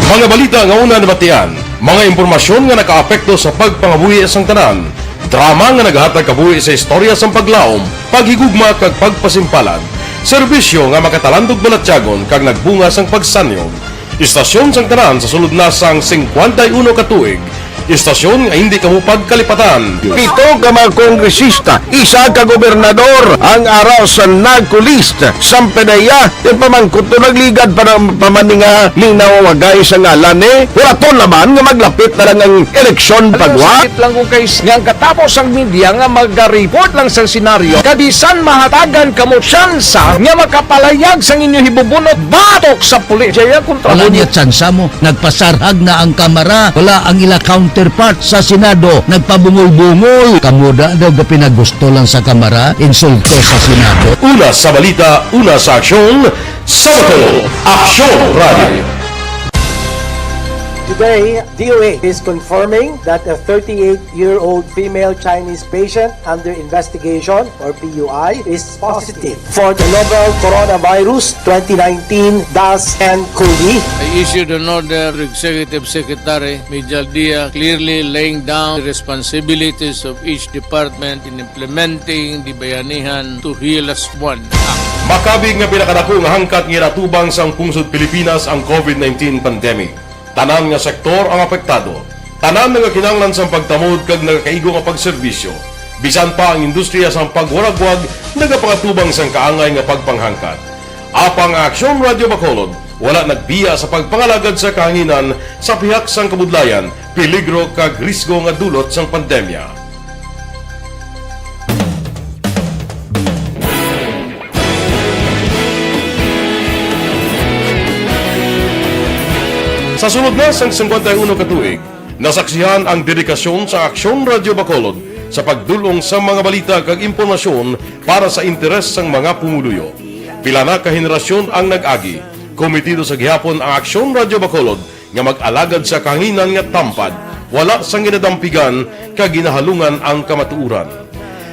Mga balita nga una nabatian, mga impormasyon nga nakaapekto sa pagpangabuhi sang tanan, drama nga nagahatag kabuhi sa istorya sang paglaom, paghigugma kag pagpasimpalan, serbisyo nga makatalandog balatyagon kag nagbunga sang pagsanyog. Istasyon sang tanan sa sulod na sang singkwenta y uno ka tuig. Istasyon nga hindi kamo pagkalipatan. Pito ka mga kongresista, isa ka gobernador ang ara sa NAGCO list. Sang P D E A, ti pamangkot to nagligad pa ng pamaninga, linaw wagay sa ngalan ni. Wala to laman nga maglapit na lang ang eleksyon. Alam mo, pagwa. Sakit lang ko, guys, nga ang katapos ang media nga magariport lang sa senaryo, kabisan mahatagan kamo tsansa nga makapalayag sang inyo hibubunot batok sa pulis. Jaya kontra. Wala mo niya tsansa mo. Nagpasarhag na ang Kamara. Wala ang ila counterpart sa Senado. Nagpabungol-bungol. Kamo da daw ga pinagusto lang sa Kamara, insulto sa Senado. Una sa balita, una sa aksyon, sa Bacolod, Aksyon Radio. Today, D O H is confirming that a thirty-eight-year-old female Chinese patient under investigation, or P U I, is positive for the novel coronavirus twenty nineteen dash N cov. I issued an order to Executive Secretary Mijal Dia, clearly laying down the responsibilities of each department in implementing the Bayanihan to Heal Us One Act. Makabig nga pinakadako nga hangkat nga ginatubang sang pungsod Pilipinas ang COVID nineteen pandemic. Tanan nga sektor ang apektado. Tanan nagakinahanglan sang pagtamod kag nagakaigo nga pagserbisyo. Bisan pa ang industriya sang pagwaragwag nagapangatubang sang kaangay nga pagpanghangkat. Apang ang Aksyon Radio Bacolod wala nagbiya sa pagpangalagad sa kahanginan sa pihak sang kabudlayan, peligro kag risgo nga dulot sang pandemya. Sa sulod na sang singkwenta y uno ka tuig, nasaksihan ang dedikasyon sa Aksyon Radio Bacolod sa pagdul-ong sa mga balita kag impormasyon para sa interes sang mga pumuluyo. Pila na ka henerasyon ang nag-agi, kometido sa gihapon ang Aksyon Radio Bacolod nga mag-alagad sa kahanginan nga tampad, wala sang ginadampigan kag ginahalungan ang kamatuoran.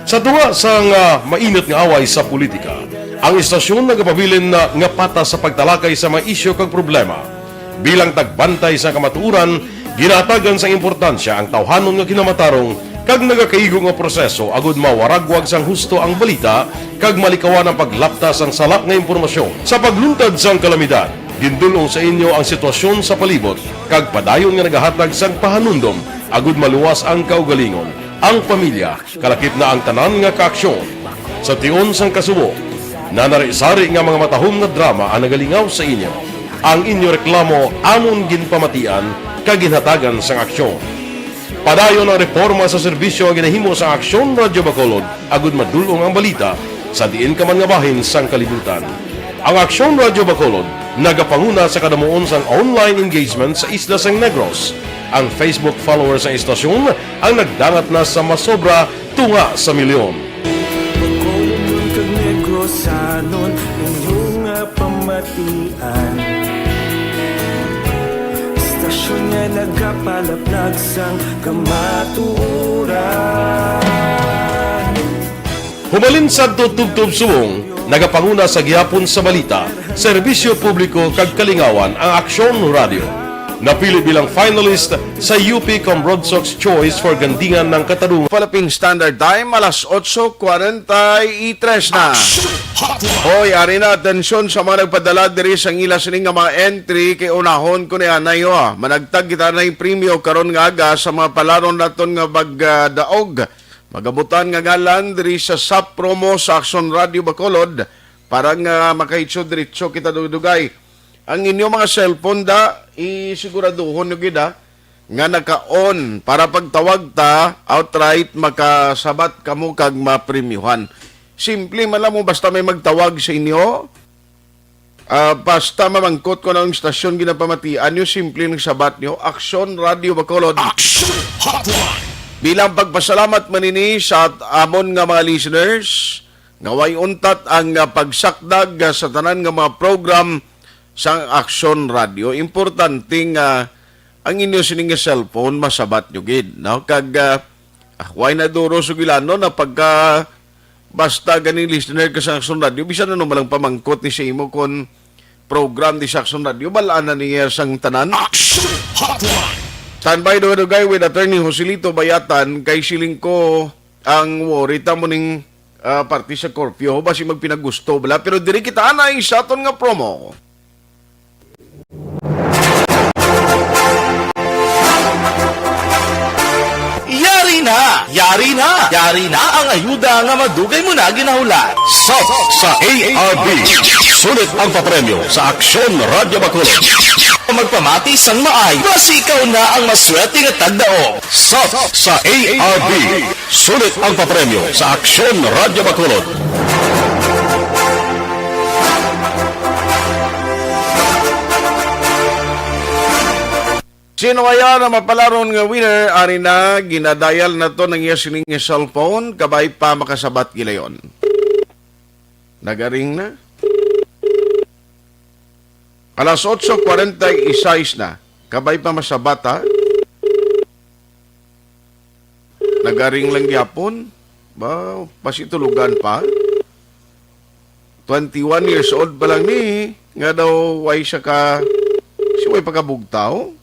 Sa tunga sang, ah, mainit nga away sa politika, ang istasyon nagapabilin na nga patas sa pagtalakay sa mga isyu kag problema. Bilang tagbantay sa kamatuoran, ginahatagan sang importansya ang tawhanon nga kinamatarong kag nagakaigo nga proseso agud mawaragwag sang husto ang balita kag malikawan ang paglapta sang sala nga impormasyon. Sa pagluntad sang kalamidad, gindul-ong sa inyo ang sitwasyon sa palibot kag padayon nga nagahatag sang pahanumdom agud maluwas ang kaugalingon, ang pamilya, kalakip na ang tanan nga kaaksyon. Sa tion sang kasubo, nanari-sari nga mga matahom nga drama ang nagalingaw sa inyo. Ang inyo reklamo amon ginpamatian kag ginhatagan sang aksyon. Padayon ang reporma sa serbisyo nga ginahimo sa Aksyon Radio Bacolod agud madul-ong ang balita sa diin ka man nga bahin sang kalibutan. Ang Aksyon Radio Bacolod nagapanguna sa kadamuon sang online engagement sa isla sang Negros. Ang Facebook followers sang istasyon ang nagdangat na sa masobra tunga sa milyon. Bacolodnon kag Negrosanon, inyo nga pamatian. Istasyon nga nagapalaplag sang kamatuoran. Hubalin sadto tubtob subong, nagapanguna sa gihapon sa balita, serbisyo publiko kag kalingawan ang Aksyon Radio. Napili bilang finalist sa U P Comrade Sox Choice for Gandingan ng Katarungan. Philippine Standard Time, alas otso kwarenta y tres na. Action Hotline. Hoy, ari na, atensyon sa mga nagpadala diri sa ila sini nga mga entry, kay unahon ko ni anay, oh, ah. Managtag kita na yung premyo karon nga aga sa mga palaron naton nga magdaog. Magabutan nga ngalan diri sa sub promo sa Action Radio Bacolod para nga makahitso diretso kita dugay-dugay. Ang inyo mga cellphone da, isiguraduhon nyo gid, ha, nga naka-on para pagtawag ta, outright makasabat kamo kag mapremyuhan. Simple man lang mo, basta may magtawag sa inyo, ah, basta mamangkot ko na ang istasyon ginapamatian nyo, simple lang sabat nyo, Action Radio Bacolod. Action Hotline. Bilang pagpasalamat man ini sa amon nga mga listeners, nga way untat ang, ah, pagsakdag, ah, sa tanan nga mga program sang Aksyon Radio. Importante nga ang inyo sining nga cellphone masabat nyo gid, no? Kag, ah, ah, way na duro sugilanon na pagka basta ganing listener ka sa Aksyon Radio, bisan ano man lang pamangkot ni sa imo kon program di sa Aksyon Radio, bal-an na niya sang tanan. Action Hotline. Standby, dugay-dugay with Attorney Joselito Bayatan, kay siling ko ang worry ta mo ning, ah, parte sa curfew. Basi magpinagusto bala. Pero diri kita anay sa aton nga promo. Yari na! Yari na! Yari na ang ayuda nga madugay mo na ginahulat. Sub sa A R B. Sulit ang papremyo sa Aksyon Radyo Bacolod. Magpamati sang maay, basi ikaw na ang maswerte nga tagdaog. Sub sa A R B. Sulit ang papremyo sa Aksyon Radyo Bacolod. Sino kaya na mapalaron nga winner? Ari na, ginadayal na to ng iya sining nga cellphone, kabay pa makasabat gilayon. Nagaring na. Alas otso kwarenta y seis na. Kabay pa masabat, ha? Nagaring lang gyapon. Ba, basi tulugan pa. Twenty-one years old pa lang ni, nga daw way siya ka, si way pagkabugtaw.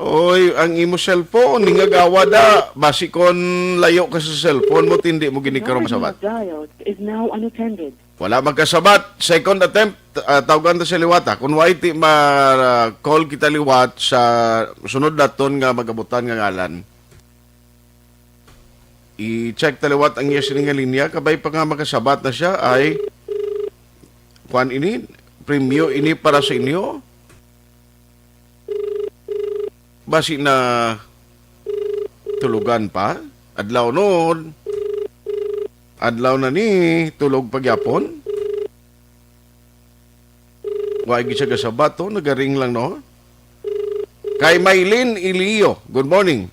Oy, ang imo cellphone, ningagawa da. Basi kon layo ka sa cellphone mo, tindi mo gini karon masabat. Number you have dialed is now unattended. Wala magkasabat. Second attempt, ah, tawgan ta sa liwat, ah. Kung way ti ma-call kita liwat sa sunod naton nga magabutan nga ngalan, i-check ta liwat ang iya sini nga linya. Kabay pa nga makasabat na siya ay, kuan ini, premyo ini para sa inyo. Basi na tulugan pa. Adlaw noon. Adlaw na ni, tulog pagyapon. Wa gyud siya kasabat, oh. Nagaring lang, no? Kay Maylin Ilio, good morning.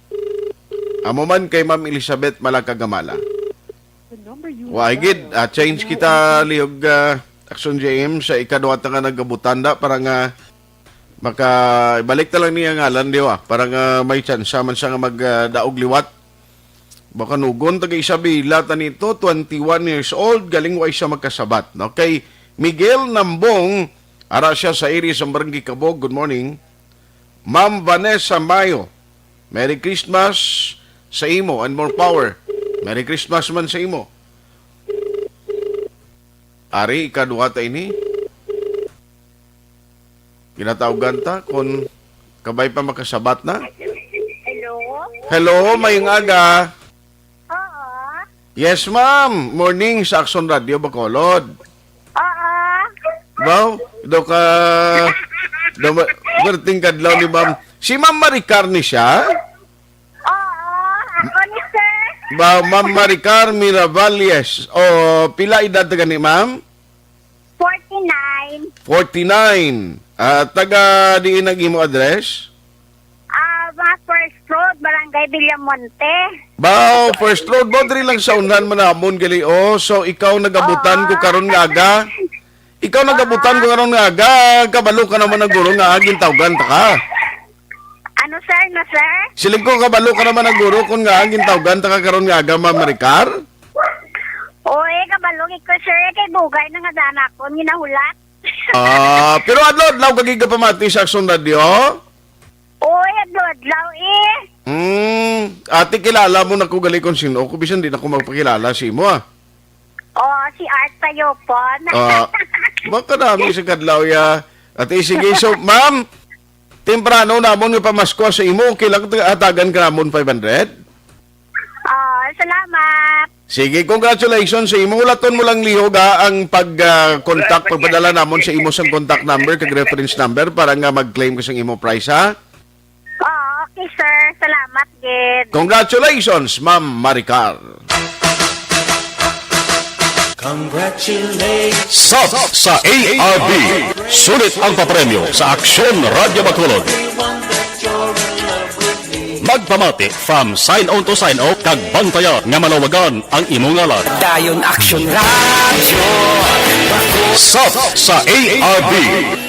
Amo man kay Ma'am Elizabeth Malakagamala. The number you Wa have gid, dialed ah, change is now kita, unattended. Liog, ah, Action J M, sa ikaduha ta nga nagabutanda para nga maka-, ibalik ta lang niya ngalan, di ba? Para nga may tsansa man siya nga mag, ah, daog liwat. Bakanugon, taga Isabela, tanito, twenty-one years old, galing wa siya magkasabat, no? Kay Miguel Nambong, ara siya sa area sa Barangay Cabog, good morning. Ma'am Vanessa Mayo, Merry Christmas sa imo and more power. Merry Christmas man sa imo. Ari, ikaduha ta ini. Ginatawgan ta kung kabay pa makasabat na. Hello? Hello, mayong aga. Oo. Yes, ma'am. Morning sa Action Radio Bacolod. Oo. Wow, do ka, do ma-, perting kadlaw ni ma'am. Si Ma'am Maricar ni siya? Oo, ako ni sir. Ba, Ma'am Maricar Miravalles. O, pila edad ta gani, ma'am? Forty-nine. Forty-nine. Ah, taga diin ang imo address? Ah, mga First Road, Barangay Villamonte. Bao, First Road, bao, diri lang sa unahan man namon, gali, oh. So, ikaw nagabutan ko Oo. karon nga aga? Ikaw nagabutan ko karon nga aga? Kabalo ka naman ang guro nga aging tawgan ta ka. Ano, sir? No, sir? Siling ko, kabalo ka naman ang guro kung nga aging tawgan ta ka karon nga aga, Ma'am Maricar? Oy, kabalo gid ko, sir. Kay bugay na nga daan akon ginahulat. Ah, pero adlaw-adlaw ka gigapamati sa Aksyon Radio? Uy, adlaw-adlaw eh. Hmm, ate, kilala mo na ko gali kung sino ko, bisan di na ko magpakilala sa imo, ah. Oh, si Art Tayopon. Ah, baka nami sa kadlaw ya. Ate, sige, so, ma'am, temprano namon nga pamasko sa imo, okay lang hatagan ka namon five hundred? Oh, salamat. Sige, congratulations sa imo. Hulaton mo lang lihog ha, ang pag-contact, pagpadala namon sa imo sang contact number kag reference number para nga mag-claim ka sang imo prize, ha? Oh, okay, sir. Salamat gid. Congratulations, Ma'am Maricar. Congratulations. Sub sa A R B. Sulit ang papremyo sa Aksyon Radyo Bacolod. Magpamati from sign on to sign off kag bantayan nga malawagan ang imo ngalan. Dayon Aksyon Radyo. Sub sa A R B.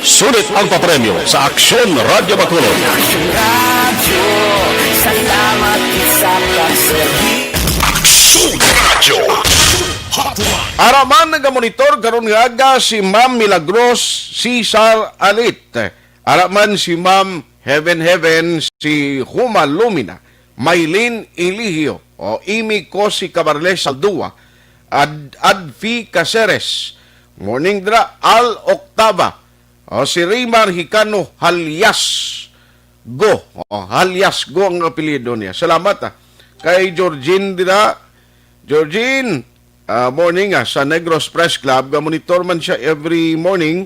Sulit ang papremyo sa Aksyon Radyo Bacolod. Aksyon Radyo. Salamat sa pagserbi. Aksyon Radyo. Hotline. Araman nagamonitor karon nga aga si Ma'am Milagros Cesar Alit. Araman si Ma'am Heaven Heaven, si Huma Lumina, Maylin Eligio, o Imi ko si Cabarles Saldua, Ad Adfi Caceres, morning dra Al Octava, o si Raymar Hicano Halyasgo, o Halyasgo ang apelyido niya. Salamat, ah. Kay Georgine dira, Georgine, ah, morning, ah, sa Negros Press Club, ga-monitor man siya every morning,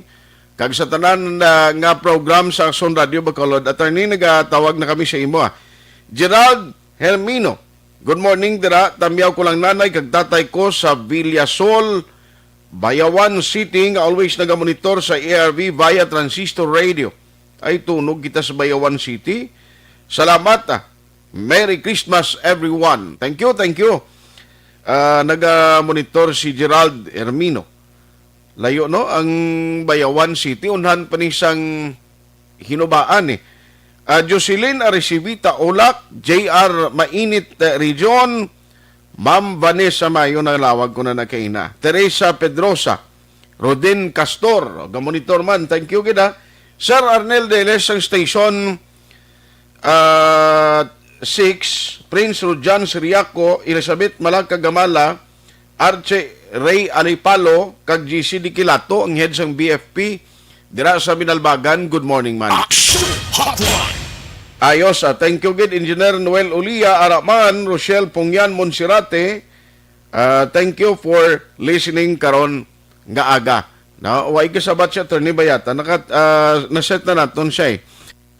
kag sa tanan, ah, nga program sa Aksyon Radio Bacolod. Attorney, nagatawag na kami sa imo, ah. Gerald Hermino, good morning dira. Tamyaw ko lang nanay kag tatay ko sa Villasol, Bayawan City, nga always nagamonitor sa A R V via transistor radio. Ay, tunog kita sa Bayawan City. Salamat, ah. Merry Christmas, everyone. Thank you, thank you. Ah, naga-monitor si Gerald Hermino. Layo, no? Ang Bayawan City, unhan pa ni sang Hinubaan, eh. Ah, Jocelyn Aricivita Ulak, J R Mainit, eh, Region, Ma'am Vanessa Mayo, nalawag ko na nakaina. Teresa Pedrosa, Rodin Castor, gamonitor man. Thank you gid, ha. Sir Arnel Deles, ang station, ah, six, Prince Rujan Siriaco, Elizabeth Malaka Gamala, Archie Ray Alipalo, kag G C Diquilato, ang head sang B F P dira sa Binalbagan. Good morning, man. Action Hotline. Ayos, ah, thank you gid, Engineer Noel Ulia, Araman, Rochelle Pongyan Monserrate. Ah, thank you for listening karon nga aga. No, way kasabat si Attorney Bayata. Naka, ah, naset na naton siya, eh.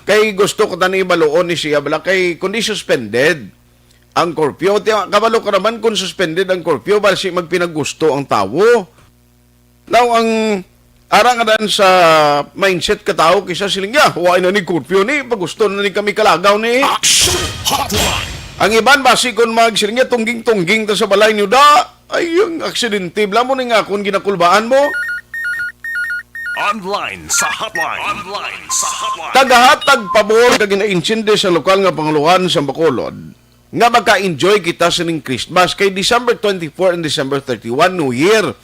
Kay gusto ko tani ibaluon ni siya, bala, kay kundi suspended ang curfew. Ti, kabalo ka naman kung suspended ang curfew, basi magpinaggusto ang tawo. Now, ang ara nga dan sa mindset ka tawo, kisa siling, "Ya, wa na ni curfew ni, pagusto na ni kami kalagaw ni." Action Hotline. Ang iban, basi kung magsiling niya, "Tungging-tungging ta sa balay niyo, da." Ay, ang aksidente. Bala mo ni nga akong ginakulbaan mo. Online sa hotline. Online sa hotline. Tagahatag pabor kag ginaintindi sa lokal nga panguluhan sa Bacolod nga maka-enjoy kita sining Christmas kay December twenty-four and December thirty-one, New Year.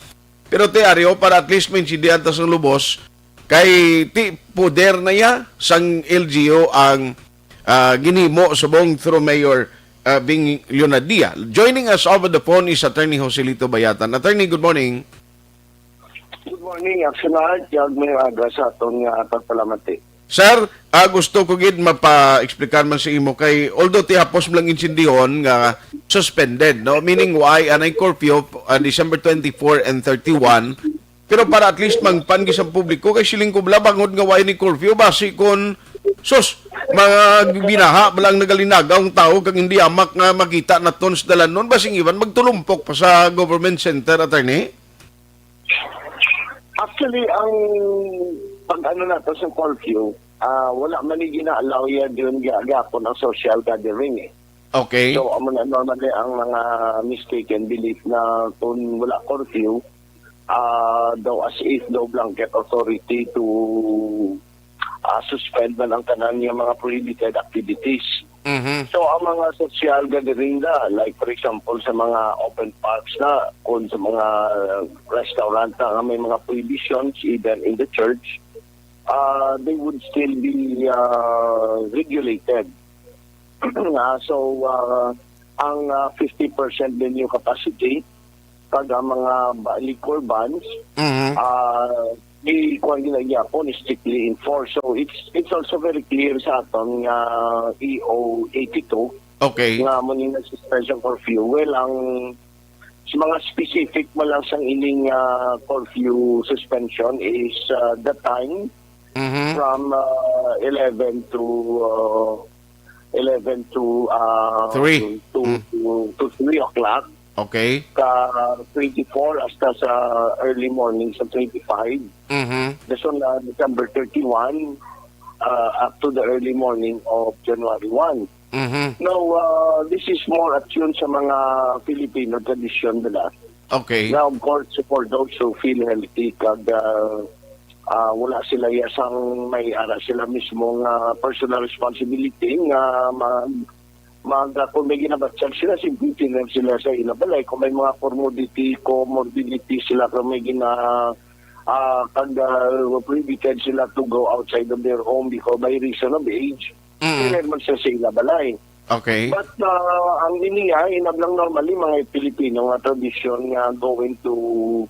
Pero ti Ario, para at least maintindihan ta sang lubos, kay ti poder na ya sang L G U ang, ah, ginhimo subong through Mayor, ah, Bing Leonadia. Joining us over the phone is Attorney Joselito Bayatan. Attorney, good morning. Good morning, Action Art. Kag may aga sa aton nga pagpalamati. Sir, ah, gusto ko gid mapa-explicar man sa imo kay, although ti hapos mo lang insindihon nga suspended, no? Meaning, why anay curfew, ah, December twenty-four and thirty-one? Pero para at least mangpan gid sa publiko, kay siling ko bala, bangod nga why ni curfew, basi kon, sus, mga binaha bala ang nagalinagaw ang tawo kag hindi amak nga makita naton sa dalanon, basing iban magtulumpok pa sa government center, attorney? Actually, ang pag-ano nato sa curfew, ah, wala man ni gina-allow ya diyon ga-, gapon ang social gathering eh. Okay. So, amo na normally ang mga mistaken belief na kung wala curfew, ah, daw as if daw blanket authority to, ah, suspend man ang tanan nga mga prohibited activities. Mhm. So, ang mga social gathering na, like for example, sa mga open parks na, kung sa mga restaurant na nga may mga prohibitions, even in the church, uh, they would still be uh, regulated. Ah, so, uh, ang uh, fifty percent venue capacity, kag ang mga ba- liquor bans, Mhm. ah, di kuan gina gyapon, strictly enforced. So it's it's also very clear sa aton nga E O eighty-two Okay. nga mo ni nga suspension curfew. Well, ang sa mga specific mo lang sang ining ah, curfew suspension is ah, the time Mhm. from ah, eleven to ah, eleven to ah, Three. to, Mm. to, to three o'clock. Okay. Ka twenty-four hasta sa early morning sa twenty-five. Mhm. Dason na December thirty-one, ah, up to the early morning of January one. Mhm. Now, ah, this is more attuned sa mga Filipino tradisyon nila. Okay. Now, of course, for those who feel healthy, kag ah, ah, wala sila iya sang may ara sila mismo nga personal responsibility nga mag, mag kung may ginabatyag sila, simpleton lang sila sa ila balay. Kung may mga comorbidity, comorbidity sila, kung may gina ah, kag ah, prohibited sila to go outside of their home because by reason of age, Mm. sila man sa, sa ila balay. Okay. But ah, ang ini ay inablang normally mga Pilipino nga tradisyon nga going to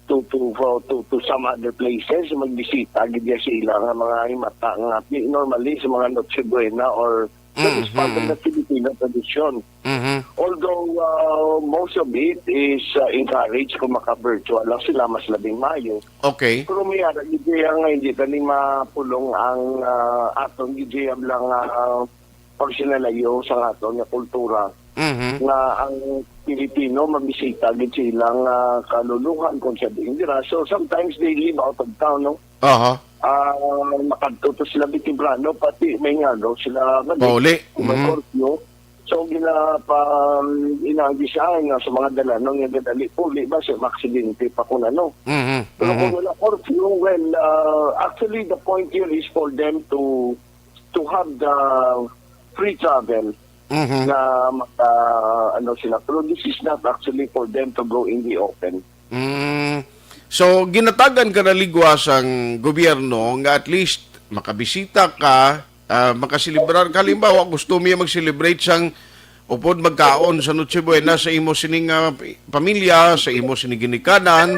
to to for, to, to some other places, magbisita gid ya sa ila nga mga himata nga pi- normally sa mga Noche Buena or sa Mm, respond mm. na Filipino tradisyon. Mhm. Although ah, most of it is ah, encouraged kung maka-virtual lang sila, mas labing maayo. Okay. Pero may ara gid ya nga hindi tani mapulong ang ah, aton gid ya lang ah, pagsinalayo sa aton nga kultura Mhm. nga ang Pilipino mabisita gid sa ilang ah, kaluluhan kung sa diin dira. So sometimes they live out of town, no? Aha. Ah, makadto to sila di temprano, pati may ngagaw sila balik. Pauli. May Mhm. curfew. So ginapa inagi siya nga sa mga dalanon nga gadali puli ba sa aksidente pa kung ano. Mhm. Pero kung Mhm. wala curfew, well, ah, actually the point here is for them to to have the free travel Mhm. na maka, ano sila. Pero this is not actually for them to go in the open. Mm. So, ginatagan ka na ligwa sang gobyerno nga at least makabisita ka, ah, makaselebrar ka. Halimbawa, gusto mo mag-celebrate sang upod magkaon sa Noche Buena sa imo sining ah, pamilya, sa imo sining ginikanan,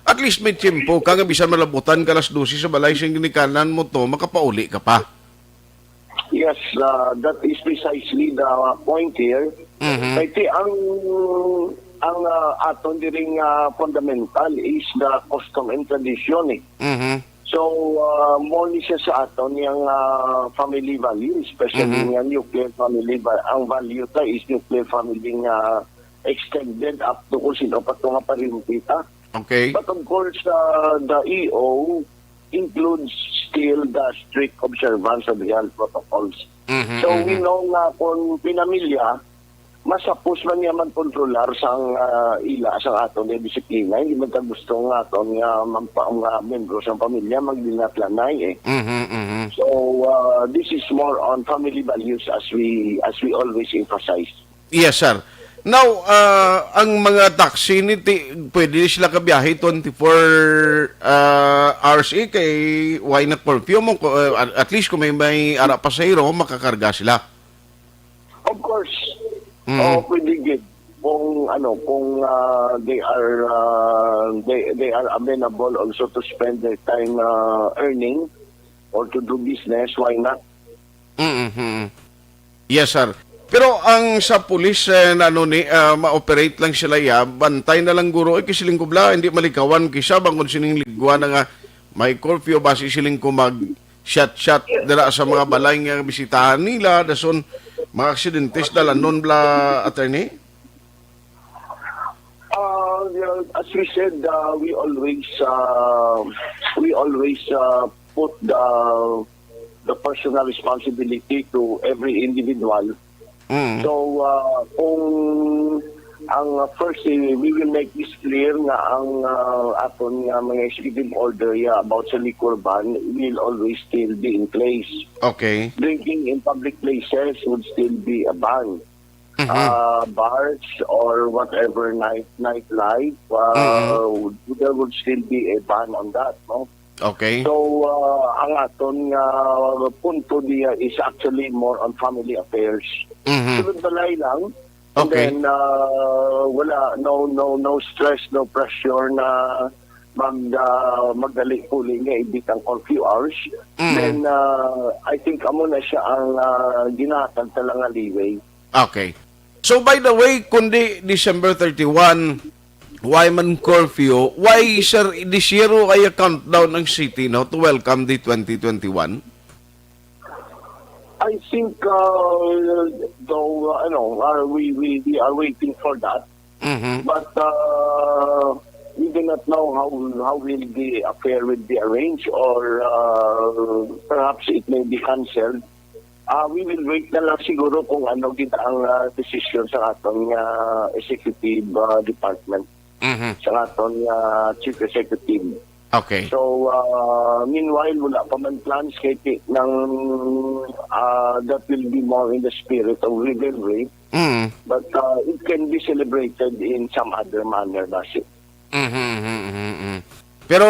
at least may tiyempo ka nga bisan malabutan ka alas dose sa balay sa ginikanan mo to, makapauli ka pa. Yes, uh, that is precisely the point here. Mhm. Kay ti ang ang uh, aton diri nga fundamental is the custom and tradition eh. Mhm. So uh, more ni siya sa aton yang uh, family value, especially Mhm. nga nuclear family va- ang value ta is nuclear family nga extended up to kung sino pa to nga pariente ta. Okay. But of course, uh, the E O includes still the strict observance of the health protocols. Mhm, So we mhm. know nga kung pinamilya, masapos man niya magkontrolar sang ah, ila sang aton nga disiplina. Hindi man ta gusto nga aton nga, magpa, nga membro sang pamilya maglinatlanay eh. Mhm, mhm. So uh, this is more on family values as we as we always emphasize. Yes, sir. Now, ah, ang mga taxi ni ti, pwede sila kabiyahe twenty-four ah, hours eh, kay why not curfew mo? Ko- ah, at least kung may may ara pasahero, makakarga sila. Of course, Mm. oh, pwede gid kung ano kung ah, they are ah, they they are amenable also to spend their time ah, earning or to do business, why not? Mm-hmm. Yes, sir. Pero ang sa pulis, eh, ano ni, ah, ma-operate lang sila ya, bantay na lang guro, eh, kisiling ko bla, hindi malikawan kisa bang kung sining ligwa na nga may curfew, basi siling ko mag shot-shot dira sa mga balay nga bisitahan nila, dason mga aksidentes dalanon bla, attorney? Uh, yeah, as we said, uh, we always uh, we always uh, put the the personal responsibility to every individual. Mm. So uh, kung Ang, uh, first, eh, we will make this clear nga ang, uh, aton nga mga executive order, yeah, about sa liquor ban will always still be in place. Okay. Drinking in public places would still be a ban. Mhm. Uh, bars or whatever night nightlife, uh, Mhm. would- there would still be a ban on that, no? Okay. So, uh, ang aton nga punto diya is actually more on family affairs. Mhm. Sunod balay lang. And Okay. then, uh, wala, no, no, no stress, no pressure na mag, uh, magdali puli nga ibit ang curfew hours. Mhm. Then, uh, I think amo na siya ang, uh, ginahatag ta lang nga leeway. Okay. So, by the way, kundi December thirty-one, why man curfew? Why, sir, this year, why a countdown ang city, no, to welcome the twenty twenty-one? I think, uh, though, uh, ano, uh, we, we, we are waiting for that. Mhm. But, uh, we do not know how, how will the affair will be arranged or, uh, perhaps it may be canceled. Ah, we will wait na lang siguro kung ano gid ang, ah, desisyon sa aton nga executive, ah, department, Mhm. sa aton nga chief executive. Okay. So, ah, meanwhile, wala pa man plans kay ti-, nang, ah, that will be more in the spirit of revelry. Mhm. But, ah, it can be celebrated in some other manner, basi. Mhm, mhm, mhm, mhm. Pero,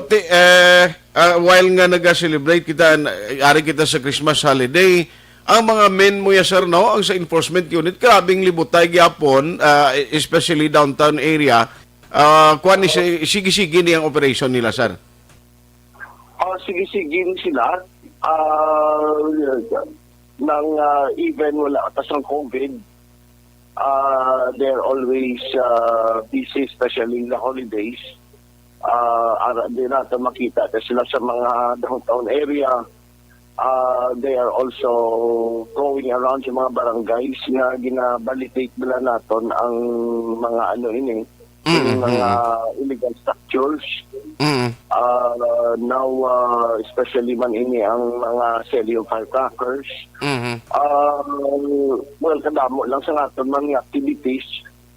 ti-, eh, ah, while nga naga-celebrate kita, na-, ari kita sa Christmas holiday, ang mga men mo ya, sir, no, ang sa enforcement unit, grabing libutay gyapon, ah, especially downtown area. Ah, kuwan ni si-, sige-sige ni ang operation nila, sir. Ah, sige-sige ni sila. Ah, nang, ah, even wala ta sang COVID, ah, they're always, ah, busy, especially in the holidays. Ah, ara, di nato makita na sila sa mga downtown area. Ah, they are also going around sa mga barangays nga gina-validate nila naton ang mga ano ini, Mm, yung mga mm, illegal structures. Mm. Ah, now, ah, especially man ini ang mga selling of firecrackers. Mhm. Ah, well, kadamo lang sa aton mga activities.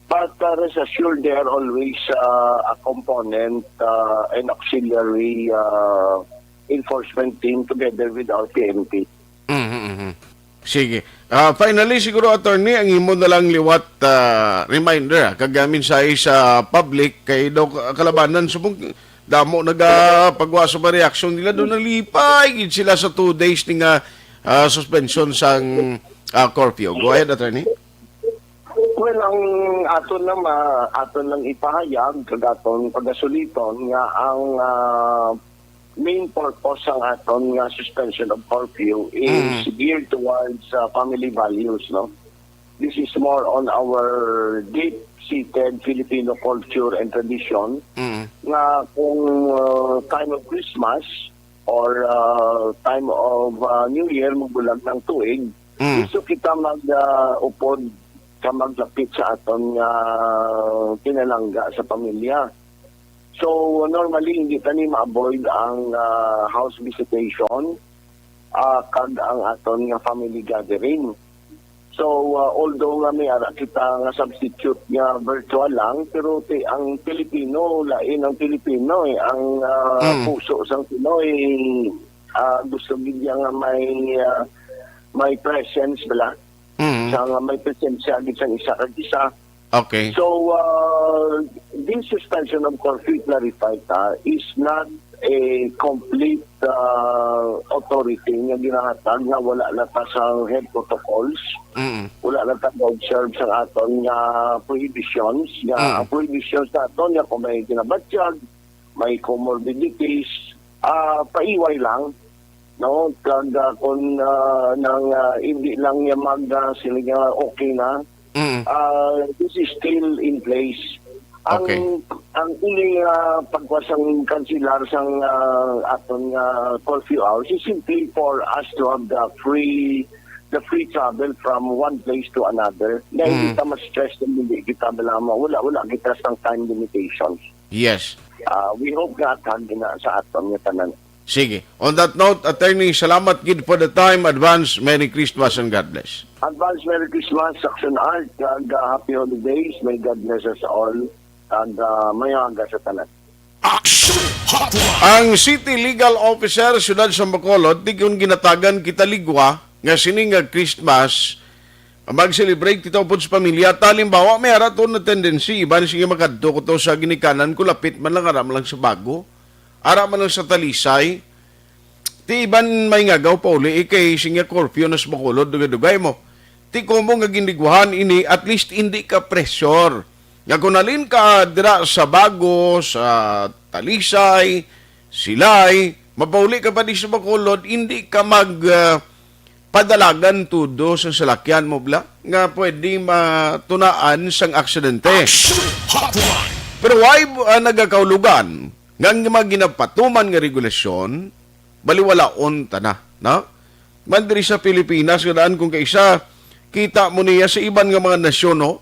But, uh, rest assured, they are always, uh, a component, uh, and auxiliary, uh, enforcement team together with our P N P. Mhm, mhm. Sige. Ah, finally, siguro, attorney, ang imo na lang liwat, ah, reminder, ah, kag, ah, mensahe sa public kay daw ka-, kalabanan subong damo naga pagwa sa mga reaksyon nila, daw nalipay gid sila sa two days ni nga, ah, suspension sang, ah, curfew. Go ahead, attorney. Well, ang aton lang ma-, aton lang ipahayag kag aton pagasuliton nga ang, ah, main purpose sang aton nga suspension of curfew is Mm. geared towards, ah, family values, no? This is more on our deep-seated Filipino culture and tradition Mm. nga kung, ah, time of Christmas or, ah, time of, ah, New Year, magbulag ng tuig, Mm. gusto kita mag, ah, upod ka maglapit sa aton nga kinalangga sa pamilya. So, normally, hindi ta ni ma-avoid ang, ah, house visitation, ah, kag ang aton nga family gathering. So, ah, although nga may ara kita nga substitute nga virtual lang, pero ti-, ang Pilipino, lain ang Pilipino, eh. Ang, ah, Mm. puso sang Pinoy, ah, gusto gid niya nga may, ah, may presence bala. Mm. Sa nga may presensya gid sang isa kag isa. Okay. So, uh, this suspension of curfew, clarify ta, is not a complete, uh, authority nga ginahatag nga wala na ta sa health protocols, Mm. wala na ta observe sa aton nga prohibitions, nga Mm. ang prohibitions naton nga kung may ginabatyag, may comorbidities, ah, paiway lang, no? Kag, ah, kung, ah, nang, ah, hindi lang niya mag, ah, sila nga okay na, Mm. ah, this is still in place. Ang, Okay. ang ining, ah, pagkuha sang kansilar sang, ah, aton nga curfew hours is simply for us to have the free, the free travel from one place to another. Na hindi Mm. ta ma-stress na hindi kita malama. Wala, wala kita sang time limitations. Yes. Ah, we hope nga athag na sa aton nga tanan. Sige. On that note, attorney, salamat gid for the time. Advance Merry Christmas and God bless. Advance Merry Christmas, Saxon Art, and uh, Happy Holidays. May God bless us all. And uh, may aga sa tanan. Action Hotline. Ang City Legal Officer Siyudad sa Bacolod, di kun ginatagan kita ligwa nga sini nga Christmas, mag-celebrate kita upod sa pamilya. Talimbawa, may ara to na tendency, iban sige makadto ko to sa ginikanan ko, lapit man lang, ara man lang sa Bago, ara man lang sa Talisay. Ti iban may ngagaw pauli, eh, kay sing nga curfew na sa Bacolod, dugay-dugay mo. Ti komo nga ginligwahan ini, at least hindi ka pressure. Nga kung halin ka dira sa Bago, sa Talisay, Silay, mapauli ka pa di sa Bacolod, hindi ka mag ah, padalagan tudo sa salakyan mo bla nga pwede matunaan sang aksidente. Action Hotline. Pero why uh, nagakahulugan nga ang mga ginapatuman nga regulasyon baliwalaon ta na, no? Man diri sa Pilipinas, nga daan kung kaisa, kita mo niya sa iban nga mga nasyon, no?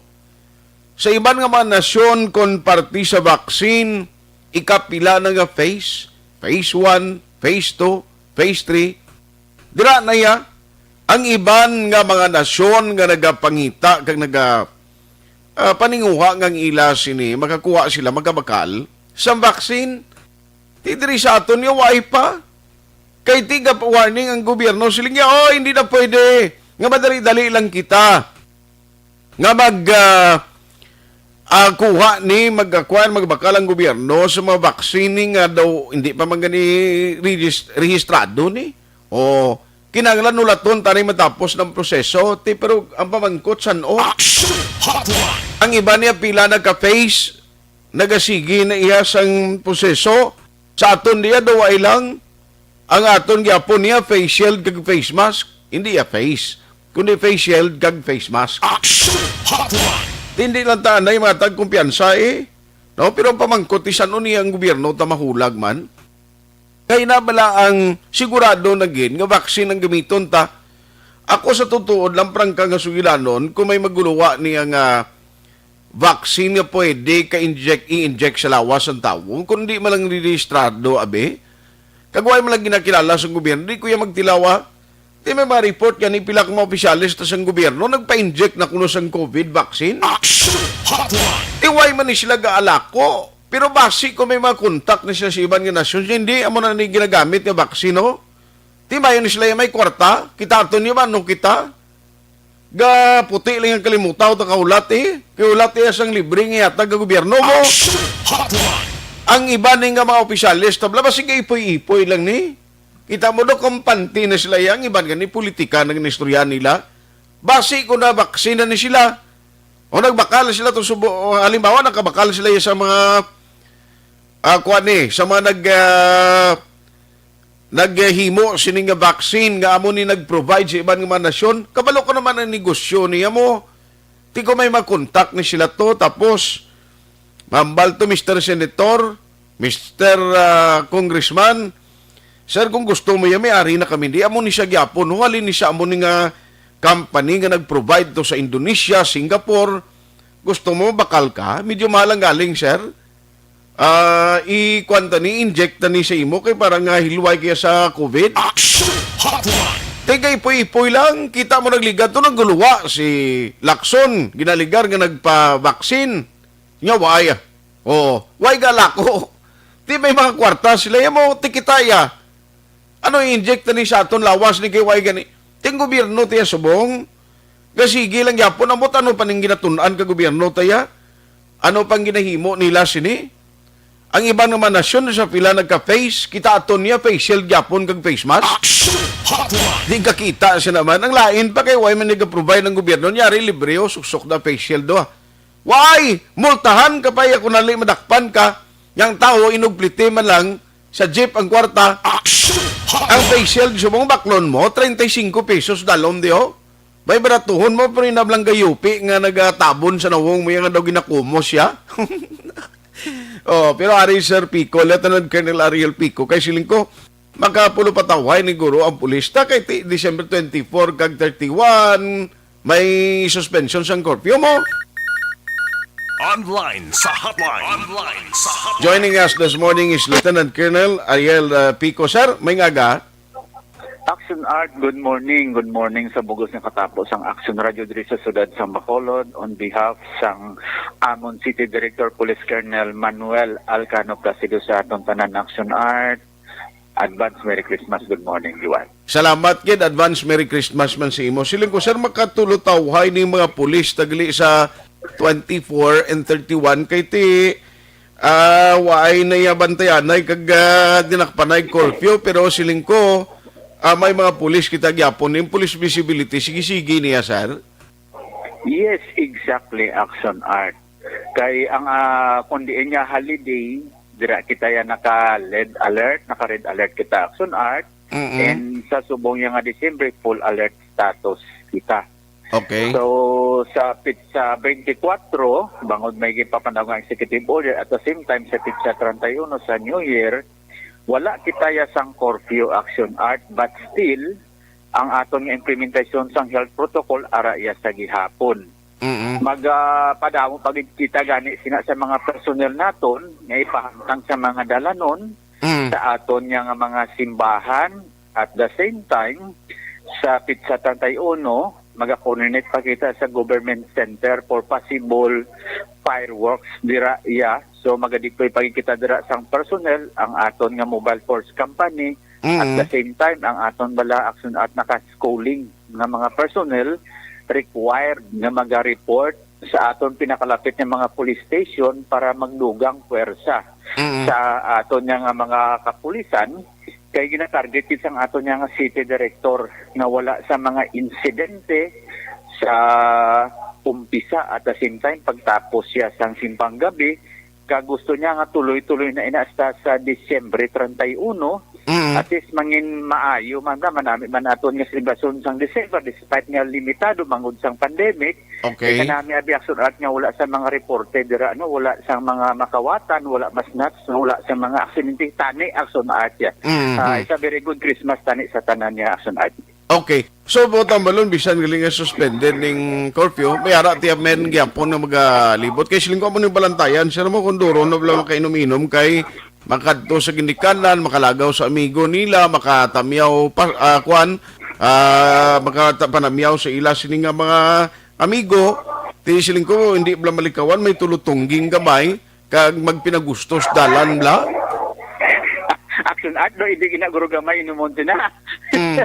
Sa iban nga mga nasyon, kon parte sa vaccine, ikapila na nga phase, phase one, phase two, phase three, dira na ya ang iban nga mga nasyon nga nagapangita kag naga ah, paninguha nga ang ila sini makakuha sila magabakal sa vaccine. Ti diri sa aton nga wala pa. Kay tiga warning ang gobyerno, siling niya, "Oh, hindi na pwede. Nga madali-dali lang kita nga mag ah, ah, kuha ni, mag-acquire, magbakal ang gobyerno sa mga vaccine ni nga daw hindi pa man gani regis- rehistrado ni." O kinahanglan nulaton tani matapos ng proseso. Ti, pero ang pamangkot san-o? Action Hotline. Ang iba niya pila nagka-face, nagasigi na iya sang proseso. Sa aton diya, duway lang. Ang aton gyapon niya, face shield kag face mask. Hindi ya face, kundi face shield kag face mask. Action Hotline. Hindi lang ta anay mga tagkumpiyansa eh. No? Pero ang pamangkot, ti san-o niya ang gobyerno ta mahulag man? Kay na bala ang sigurado na gid nga vaccine ang gamiton ta? Ako sa tutuod lang, prangka nga sugilanon, kung may maguluwa niya nga vaccine nga pwede ka inject, i-inject sa lawas ang tawo, kung di man lang rehistrado, abi. Kag wala man lang ginakilala sa gobyerno, di ko ya magtilawa. Di may mga report gani pila ka mga opisyales ta sang gobyerno nagpa-inject na kuno sang COVID vaccine. Action Hotline. Di why man ni sila gaalako? Pero basi kung may mga contact na sila sa iban nga nasyon, hindi amo na ni ginagamit nga vaccine, no? Di mayo ni sila may kwarta? Kita ato niyo ba, no, kita? Ga puti lang ang kalimutaw ta kahulat eh. Kay hulat iya sang libre nga yatag ang gobyerno mo. Action Hotline. Ang iba ni nga mga opisyales, tabla ba sige ipoy-ipoy lang ni? Kita mo do, kampante na sila iya. Ang iban gani politika nang inistorya nila. Basi ko na vaccine na ni sila. O nagbakal sila to subo, o, halimbawa nakabakal sila sa mga ah, kuan ni, sa mga nag ah, naghimo sini nga vaccine nga amo ni nag-provide sa iban nga mga nasyon. Kabalo ko naman ang negosyo niya mo. Ti ko may makontak ni sila to, tapos mambal to, Mister Senator, Mister ah, Congressman, sir, kung gusto mo yan, may ari na kami. Di amo ni siya gyapon, no? Halin ni siya amo ni nga company nga nag-provide to sa Indonesia, Singapore. Gusto mo bakal ka? Medyo mahal ang galing, sir. Ah, i-kuan ta ni, inject ta ni sa imo kay para nga hilway kaya sa COVID. Action Hotline. Teka, ipoy-ipoy lang. Kita mo nagligan to, nagguluwa si Lacson. Ginaligar nga nagpa-vaccine. Nga, why? Oh, why galako? Di may mga kwarta sila. Yan mo, tikita ya. Ano i-inject ni sa aton lawas ni kay why gani? Ting gobyerno tiya subong. Nga sige lang gyapon, ambot ano pa ning ginatun-an ka gobyerno tiya? Ano pang ginahimo nila sini? Ang iban nga mga nasyon sa pila nagka-face, kita aton niya face shield gyapon kag face mask. Action Hotline. Di kakita siya naman. Ang lain pa kay why man nag-provide ng gobyerno niya, ari libre o suksok na face shield do. Why? Multahan ka pa ya kung nali madakpan ka. Yang tao inugpliti man lang sa jeep ang kwarta. Action Ang Hotline. face shield subong baklon mo, treinta y cinco pesos dalom di ho. May baratuhon mo, pero inablang gayupi nga nagatabon sa nawong mo yan nga daw ginakumos siya. Oh, pero ari Sir Pico, Lieutenant Colonel Ariel Pico, kay siling ko, makapulo patawhay ni guro ang pulis ta kay ti December twenty-four kag thirty-one, may suspension sang curfew mo. Online sa hotline. Online sa hotline. Joining us this morning is Lieutenant Colonel Ariel, uh, Pico. Sir, may nga aga. Action Art, good morning. Good morning sa bugos nga katapo sang Action Radio diri sa siyudad sang Bacolod. On behalf sang amon City Director Police Colonel Manuel Alcano Placido, sa aton tanan, Action Art, advance Merry Christmas. Good morning, Juan. Salamat gid, advance Merry Christmas man sa imo. Siling ko, sir, makatulutawhay ning mga pulis tagli sa twenty-four and thirty-one kay ti, ah, waay na iya bantayanay kag, ah, dinakpanay curfew, pero siling ko, ah, may mga pulis kita gyapon. Yung police visibility, sige-sige niya, sir. Yes, exactly, Action Art. Kay ang, ah, kung diin nga holiday, dira kita ya naka red alert, naka red alert kita, Action Art. Mm-mm. And sa subong ya nga December, full alert status kita. Okay. So, sa petsa twenty-four, bangod may gipapanawag nga executive order, at the same time, sa petsa treinta y uno sa New Year, wala kita ya sang curfew, Action Art, but still, ang aton nga implementasyon sang health protocol, ara ya sa gihapon. Mm-mm. Mag, ah, padamo pa gid kita gani sina sa mga personnel naton nga ipahamtang sa mga dalanon Mm. sa aton nga, nga mga simbahan. At the same time, sa petsa treinta y uno, maga-coordinate pa kita sa government center for possible fireworks dira iya. So, maga-deploy pa gid kita dira sang personnel, ang aton nga mobile force company, at Mm. the same time, ang aton bala Action Art naka-schooling nga mga personnel required nga maga-report sa aton pinakalapit nga mga police station para magdugang puwersa Mm. sa aton nga, nga mga kapulisan, kay ginatarget gid sang aton nga, nga city director nga wala sa mga insidente sa umpisa at the same time pagtapos siya sang simbang gabi, kag gusto niya nga tuloy-tuloy na ina hasta sa Disyembre treinta y uno. Mm. At least mangin maayo man, manami man aton nga selebrasyon sang December despite nga limitado mangod sang pandemic. Okay. Kay kanami abi, Action Art, nga wala sa mga reporte dira, no, wala sa mga makawatan, wala masnatch, wala sa mga aksidente tani, Action Art, ya. Mhm. Ah, it's a very good Christmas tani sa tanan niya, Action Art. Okay. So, buot ang balon, bisan gali nga suspended ning curfew, may ara tiya men gyapon nga magalibot. Kay siling ko mo ning balantayan, sir, mo kung duro na lang makainom-inom kay makadto sa ginikanan, makalagaw sa amigo nila, makatamyaw pa, ah, kwan, ah, makata-, panamyaw sa ila sini nga mga amigo. Ti siling ko, hindi bala malikawan, may tulotungging gamay, kag magpinagustos dalan bala. Action Art, no, hindi ginaguro gamay, inumon sina. Mm.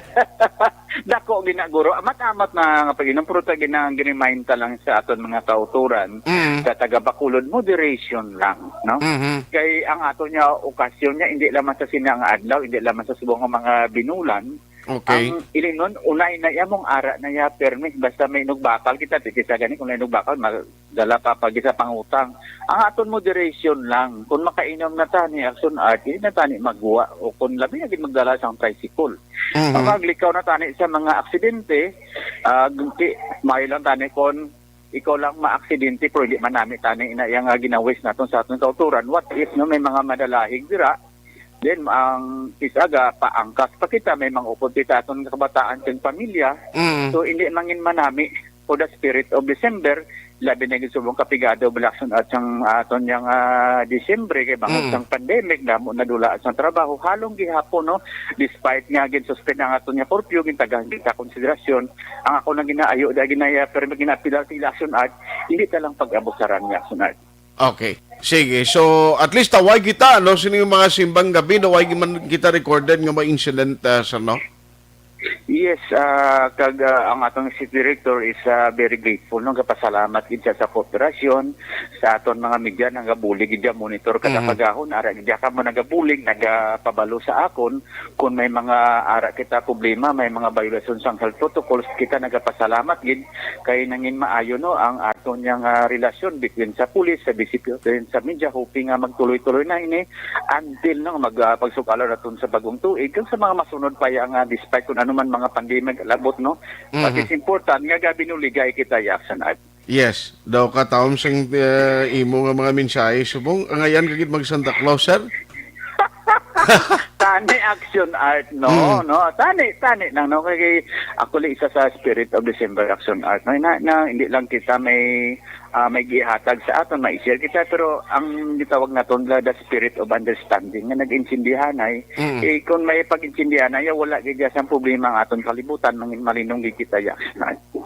Dako ginaguro. Amat-amat na nga pag-inom, pero ta gina-, ginimainta lang sa aton mga kauturan, Mm. sa taga Bacolod, moderation lang, no? Mhm. Kay ang aton nga okasyon niya, hindi lamang sa sina nga adlaw, hindi lamang sa subong nga mga binulan. Okay. Ang ilingon, unay na iya mong ara na iya, permi. Basta may inugbakal kita, tikisa gani kung may inugbakal, ma-, dala pa pag isa pangutang. Ang aton moderation lang. Kung makainom na tani, Action Art, hindi na tani magwa. O kung labi na gid magdala sa tricycle. Mhm. Ang maglikaw na tani sa mga aksidente, ah, gumpi-, maayo lang tani kung ikaw lang maaksidente, pero hindi man nami tani na yang, ah, ginawis naton sa aton kauturan. What if, no, may mga madalahig dira? Then, ang isa ga, paangkas pa kita, may mga upod kita aton nga kabataan kag pamilya. Mm. So, hindi mangin manami for the spirit of December, labi na gid subong kapigado bala sang at sang aton yang, ah, Disyembre, kay bangod Mm. sang pandemic, damo nadula sang trabaho, halong gihapon, no? Despite nga ginsuspend ang aton nga curfew, gintagahan kita konsiderasyon. Ang ako nang ginaayo, dahil ginaya, pero may ginapidal sa ila, Action Art, hindi ta lang pag-abusaran nga, Action Art. Okay. Sige. So, at least taway kita, no? Sino yung mga simbang gabi, no? Way man kita recorded nga mga incident, ah, sir, no? Yes, ah, kag, ah, ang atong city director is, ah, very grateful, no? Gapasalamat gid siya sa kooperasyon sa aton mga media, nagabulig gid siya, monitor kada Mhm. pagahon, ara gid siya kamo nagabulig, nagapabalo sa akon kung may mga ara kita problema, may mga violation sang health protocols, kita nagapasalamat gid kay nangin maayo, no, ang aton yang, ah, relasyon between sa pulis, sa B C P, sa media, hoping nga magtuloy-tuloy na ini until, no, mag, ah, pagsukalo naton sa bagong tuig, kag sa mga masunod pa ya nga, despite kung ano man mga pandemic labot, no? But Mhm. it's important nga gabi no ligay kita, Yaksan Art. Yes, daw ka taon sing, eh, imo nga mga mensahe. Subong, angayan ka gid mag Santa Claus, sir? Tani Action Art, no? Mm. No? Tani, tani lang, no? Kay ako li isa sa Spirit of December Action Art, no? Na, na, hindi lang kita may, ah, may gihatag sa aton, may share kita, pero ang gitawag naton la the spirit of understanding nga nag-intindihanay. Mm. Eh, kung may pag-intindihanay, wala gid sang problema ang aton kalibutan, mangin-, malinong gid kita ya.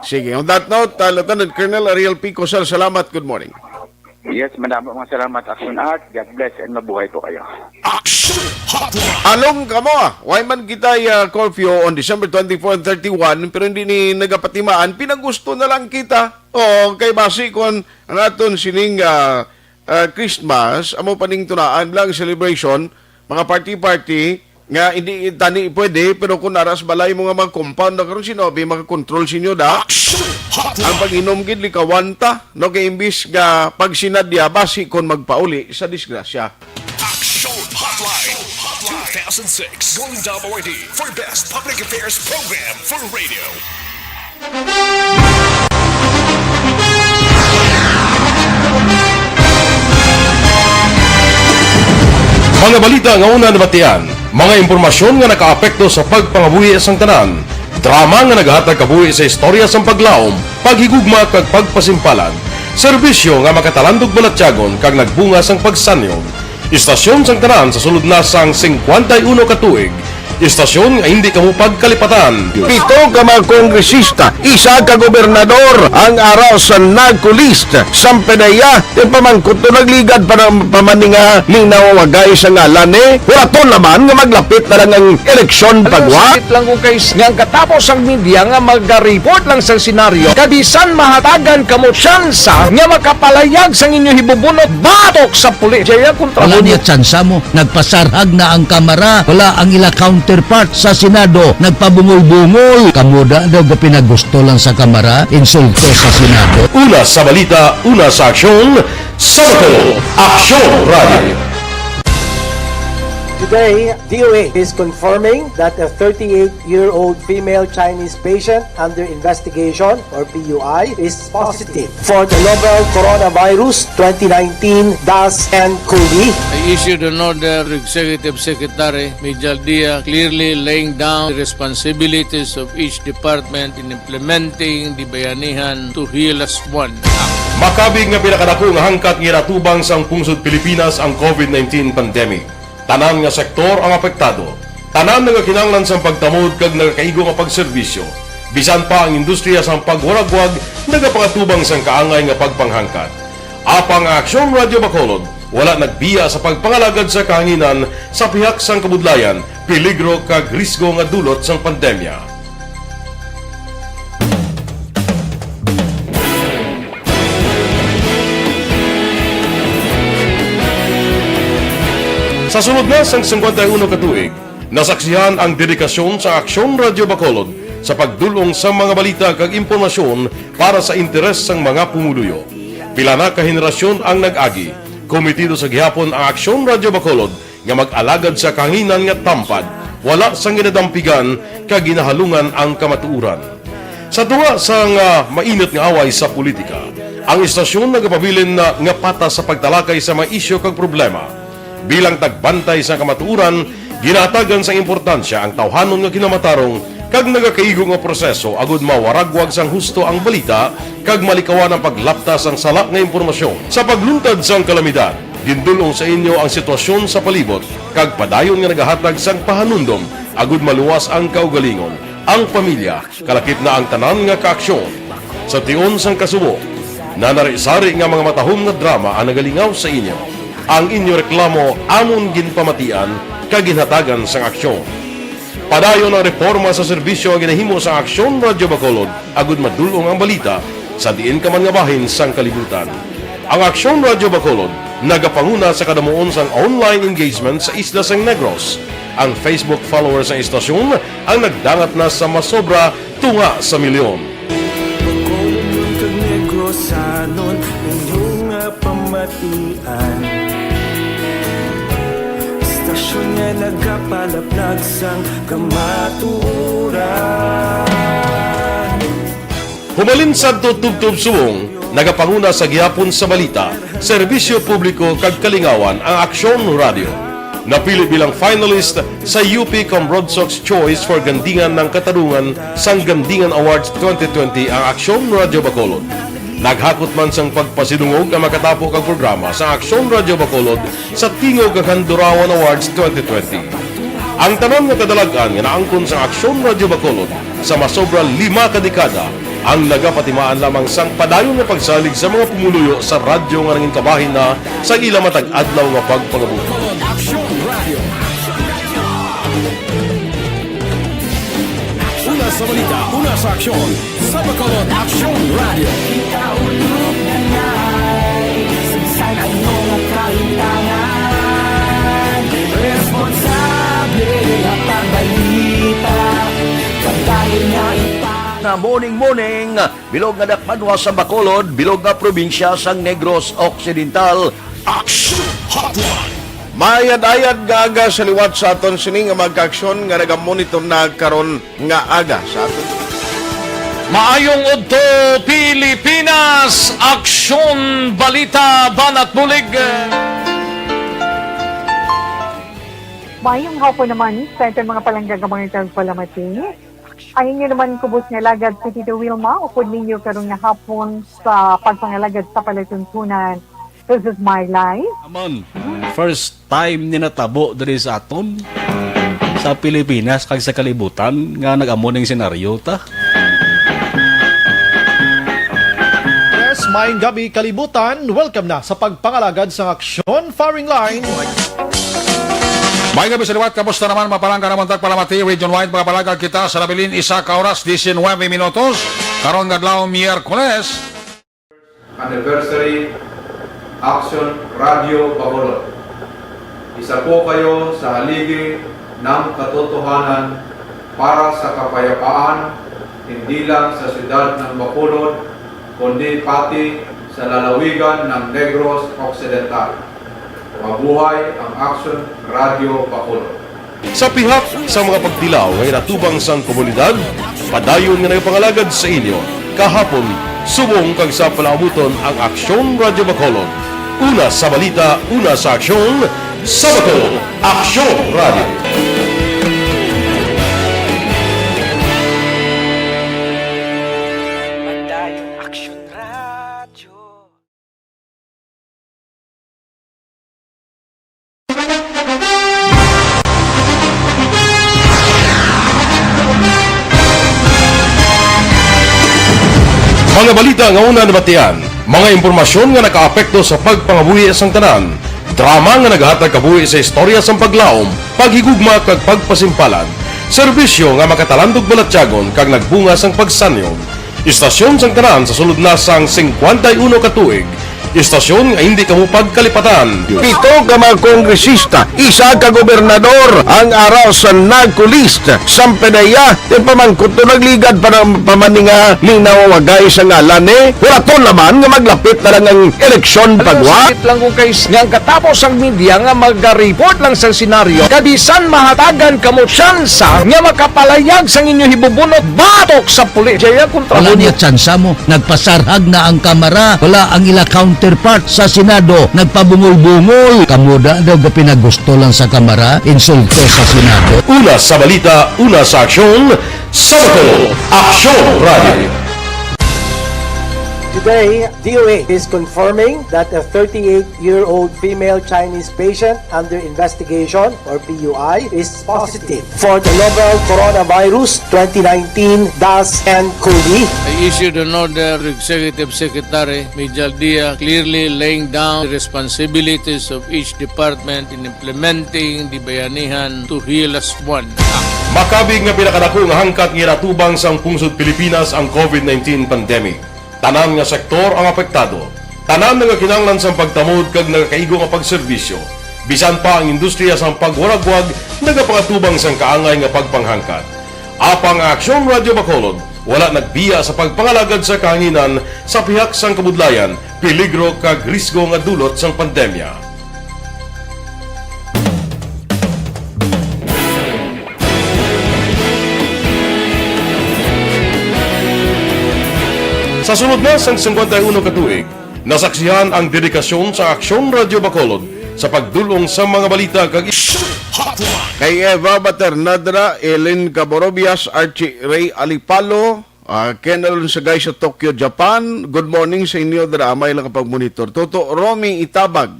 Sige, on that note, uh, Lieutenant Colonel Ariel P. Cosal, salamat. Good morning. Yes, madamo nga salamat, Action Art. God bless and mabuhay po kayo. Action Hotline. Along kamo, ah. Way man kita, ah, curfew on December twenty-four and thirty-one, pero hindi ni nagapatimaan, pinagusto na lang kita. O, kay basi kon ang aton sining, ah, ah, Christmas, amo pa ning tunaan lang celebration, mga party-party, nga hindi tani pwede, pero kung naras balay mo nga mga compound na karon, sino abi makakontrol sa inyo, da? Action Hotline. Ang pag-inom gid likawan ta, no, kay imbis nga pagsinadya, basi kon magpauli sa disgrasya. Action Hotline two thousand six Golden Dome Awardee for Best Public Affairs Program for Radio. Mga balita nga una nabatian, mga impormasyon nga nakaapekto sa pagpangabuhi sang tanan, drama nga naghatag kabuhi sa istorya sang paglaom, paghigugma kag pagpasimpalan, serbisyo nga makatalandog balatyagon kag nagbunga sang pagsanyog. Istasyon sang tanan sa sulod na sang singkwenta y uno ka tuig. Istasyon nga hindi kamo pagkalipatan. Pito ka mga kongresista, isa ka gobernador ang ara sa NAGCO list. Sang PDEA, ti pamangkot to nagligad pa na, pa man ni nga ning nawawagay sa ngalan, eh. Huraton naman nga maglapit na lang ang eleksyon. Alam mo, pagwa. Sakit lang ko kay s-, nga ang katapos ang media nga maga-report lang sa senaryo, kabisan mahatagan kamo tsansa nga makapalayag sang inyo hibubunot batok sa pulis. Jaya, kontra Wala mo niya niya. Tsansa mo. Nagpasarhag na ang Kamara. Wala ang ila counterpart sa Senado. Nagpabungol-bungol. Kamo da daw gapinagusto lang sa Kamara, insulto sa Senado. Una sa balita, una sa aksyon, sa Aksyon Radio. Today, D O A is confirming that a thirty-eight-year-old female Chinese patient under investigation, or P U I, is positive for the novel coronavirus twenty nineteen dash N cov. I issued an order to Executive Secretary Mijal Dia, clearly laying down the responsibilities of each department in implementing the Bayanihan to Heal As One Act. Makabig nga pinakadako nga hangkat nga ginatubang sang pungsod Pilipinas ang covid nineteen pandemic. Tanan nga sektor ang apektado. Tanan nagakinahanglan sang pagtamod kag nagakaigo nga pagserbisyo. Bisan pa ang industriya sang pagwaragwag nagapangatubang sang kaangay nga pagpanghangkat. Apang ang Aksyon Radyo Bacolod wala nagbiya sa pagpangalagad sa kahanginan sa pihak sang kabudlayan, peligro kag risgo nga dulot sang pandemya. Sa sulod na sang singkwenta y uno ka tuig, nasaksihan ang dedikasyon sa Aksyon Radyo Bacolod sa pagdul-ong sa mga balita kag impormasyon para sa interes sang mga pumuluyo. Pila na ka henerasyon ang nag-agi. Komitido sa gihapon ang Aksyon Radyo Bacolod nga mag-alagad sa kahanginan nga tampad, wala sang ginadampigan kag ginahalungan ang kamatuoran. Sa tunga sang, ah, mainit nga away sa politika, ang istasyon nagapabilin na nga patas sa pagtalakay sa mga isyu kag problema. Bilang tagbantay sa kamatuoran, ginahatagan sang importansya ang tawhanon nga kinamatarong kag nagakaigo nga proseso agud mawaragwag sang husto ang balita kag malikawan ang paglapta sang sala nga impormasyon. Sa pagluntad sang kalamidad, gindul-ong sa inyo ang sitwasyon sa palibot kag padayon nga nagahatag sang pahanumdom agud maluwas ang kaugalingon, ang pamilya, kalakip na ang tanan nga kaaksyon. Sa tion sang kasubo, nanari-sari nga mga matahom nga drama ang nagalingaw sa inyo. Ang inyo reklamo amon ginpamatian kag ginhatagan sang aksyon. Padayon ang reporma sa serbisyo nga ginahimo sa Aksyon Radyo Bacolod agud madul-ong ang balita sa diin ka man nga bahin sang kalibutan. Ang Aksyon Radyo Bacolod nagapanguna sa kadamuon sang online engagement sa isla sang Negros. Ang Facebook followers sang istasyon ang nagdangat na sa masobra tunga sa milyon. Bacolod kag Negros, anon inyo nga pamatian. Istasyon nga nagapalaplag sang kamatuoran. Humalin sadto tubtob subong, nagapanguna sa gihapon sa balita, serbisyo publiko kag kalingawan ang Aksyon Radyo. Napili bilang finalist sa U P Comrodsocs Choice for Gandingan ng Katarungan sang Gandingan Awards twenty twenty ang Aksyon Radyo Bacolod. Naghakot man sang pagpasidungog ang makatapo kag programa sa Aksyon Radyo Bacolod sa Tingog kag Handurawan Awards twenty twenty. Ang tanan nga kadalag-an nga naangkon sa Aksyon Radyo Bacolod sa masobra lima ka dekada ang nagapatimaan lamang sang padayon nga pagsalig sa mga pumuluyo sa radyo nga nangin kabahin na sa ila matag adlaw nga pagpangabuhi. Aksyon Radio. Una sa balita, una sa aksyon, sa Bacolod Aksyon Radio. Sa ano nga kaintangan, responsable nga pagbalita, kabay nga ipa- Na morning, morning, bilog nga dakpanwa sa Bacolod, bilog nga probinsya sang Negros Occidental. Action Hotline. Maayad-ayad nga aga sa liwat sa aton sini nga mga kaaksyon nga nagamonitor na karon nga aga sa aton. Maayong udto, Pilipinas! Aksyon, balita, banat bulig. Maayong hapon naman sa aton mga palangga nga mga tagpalamati. Ang inyo naman kubos nga alagad si Tito Wilma, upod ninyo karon nga hapon sa pagpangalagad sa palatuntunan. This is my life. Naman, first time ni natabo diri sa aton, sa Pilipinas kag sa kalibutan nga nag-amo ning senaryo ta. Yes, maayong gabi, kalibutan. Welcome na sa pagpangalagad sa Aksyon Firing Line. May gabi sa liwat, kamusta naman, mapalangga naman tagpalamati, region-wide, mga palangga kita sa nabilin, isa ka oras, diecinuebe minutos, karon nga adlaw, Miyerkules. Anniversary, Aksyon Radyo Bacolod. Isa po kayo sa haligi ng katotohanan para sa kapayapaan, hindi lang sa siyudad ng Bacolod, kundi pati sa lalawigan ng Negros Occidental. Mabuhay ang Aksyon Radyo Bacolod. Sa pihak sa mga pagtilaw nga ginatubang sang komunidad, padayon nga nagapangalagad sa inyo kahapon, subong kag sa palaabuton ang Aksyon Radyo Bacolod. Una sa balita, una sa aksyon, sa Bacolod, Aksyon Radyo. Padayon Aksyon Radyo. Mga balita nga una nabatian, mga impormasyon nga nakaapekto sa pagpangabuhi sang tanan, drama nga nagahatag kabuhi sa istorya sang paglaom, paghigugma kag pagpasimpalan, serbisyo nga makatalandog balatyagon kag nagbunga sang pagsanyog. Istasyon sang tanan sa sulod na sang singkwenta y uno ka tuig. Istasyon nga hindi kamo pagkalipatan. Pito ka mga kongresista, isa ka gobernador ang ara sa NAGCO list. Sampanaya, pamangkot to nagligad pa ng pamaninga linaw wagay sa ngalan ni. Huraton naman nga maglapit na lang ang eleksyon. Ano, pagwa. Sakit lang kung kay s-, nga ang katapos ang media nga maga-report lang sa senaryo. Kabisan mahatagan kamo tsansa nga makapalayag sang inyo hibubunot batok sa pulis. Jaya kontra. Wala mo niya tsansa mo. Nagpasarhag na ang kamara. Wala ang ila counterpart sa Senado. Nagpabungol-bungol. Kamo da daw gapinagusto lang sa kamara. Insulto sa Senado. Una sa balita, una sa aksyon, sa Bacolod, Aksyon Radio. Today, D O H is confirming that a thirty-eight-year-old female Chinese patient under investigation, or P U I, is positive for the novel coronavirus twenty nineteen dash N COVID. I issued an order to Executive Secretary Mijal Dia, clearly laying down the responsibilities of each department in implementing the Bayanihan to Heal As One Act. Makabig nga pinakadako nga hangkat nga ginatubang sang pungsod Pilipinas ang COVID nineteen pandemic. Tanan nga sektor ang apektado. Tanan nga kinahanglan sang pagtamod kag nagakaigo nga pagserbisyo. Bisan pa ang industriya sang pagwaragwag nagapangatubang sang kaangay nga pagpanghangkat. Apang ang Aksyon Radyo Bacolod wala nagbiya sa pagpangalagad sa kahanginan sa pihak sang kabudlayan, peligro kag risgo nga dulot sang pandemya. Sa sulod na sang singkwenta y uno ka tuig, nasaksihan ang dedikasyon sa Aksyon Radyo Bacolod Sa pagdulong sa mga balita kag Hotline. Kay Eva Baternadra, Ellen Caborobias, Archie Ray Alipalo, ah, Ken Alonsagay sa Tokyo, Japan. Good morning sa inyo, dira amay lang kapag monitor. Toto Romy Itabag.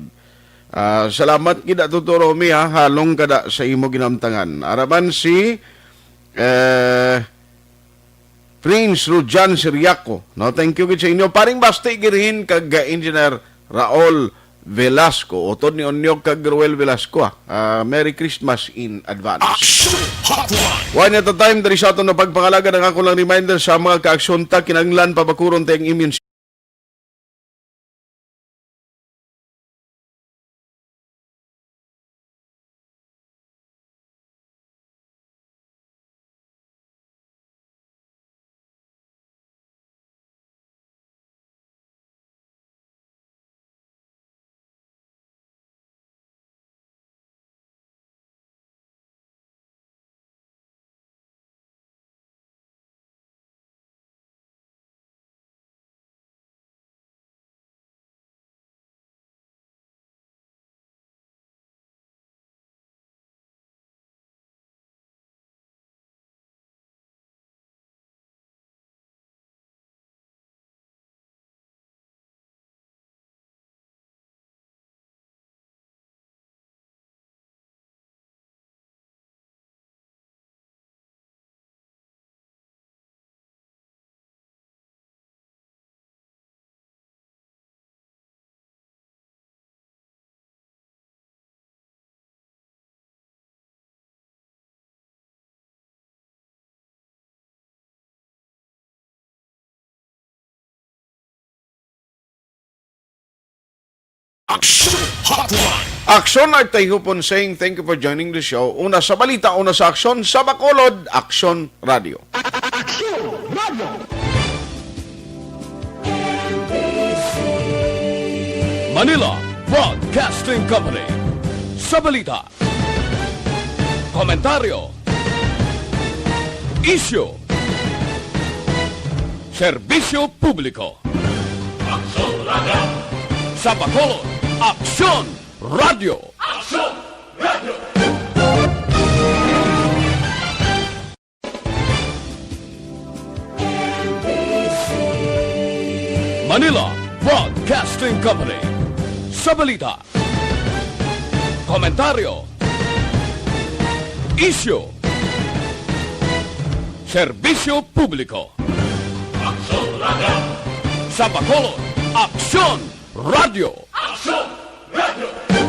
Ah, salamat gid, Toto Romy, ha. Halong kada sa imo ginamtangan. Araman si, eh, Prince Rujan Siriaco, no? Thank you gid sa inyo. Paring Basti Girhin kag, uh, Engineer Raul Velasco. Utod ni Onyog kag Ruel Velasco, ah. Ah, Merry Christmas in advance. Action Hotline. One at a time, diri sa aton na pagpangalaga ng ako lang reminder sa mga kaaksyon ta, kinanglan pabakuron ta ang immune Action Hotline. Action Art Tayhupon saying thank you for joining the show. Una sa balita, una sa aksyon, sa Bacolod, Action Radio. Action Radio. Manila Broadcasting Company. Sa balita, komentaryo, isyu, serbisyo publiko. Aksyon Radio. Sa Bacolod, Aksyon Radio. Aksyon Radio. Manila Broadcasting Company. Sa balita, komentaryo, isyu, serbisyo publiko. Aksyon Radio. Sa Bacolod, Aksyon Radio. Aksyon Radio.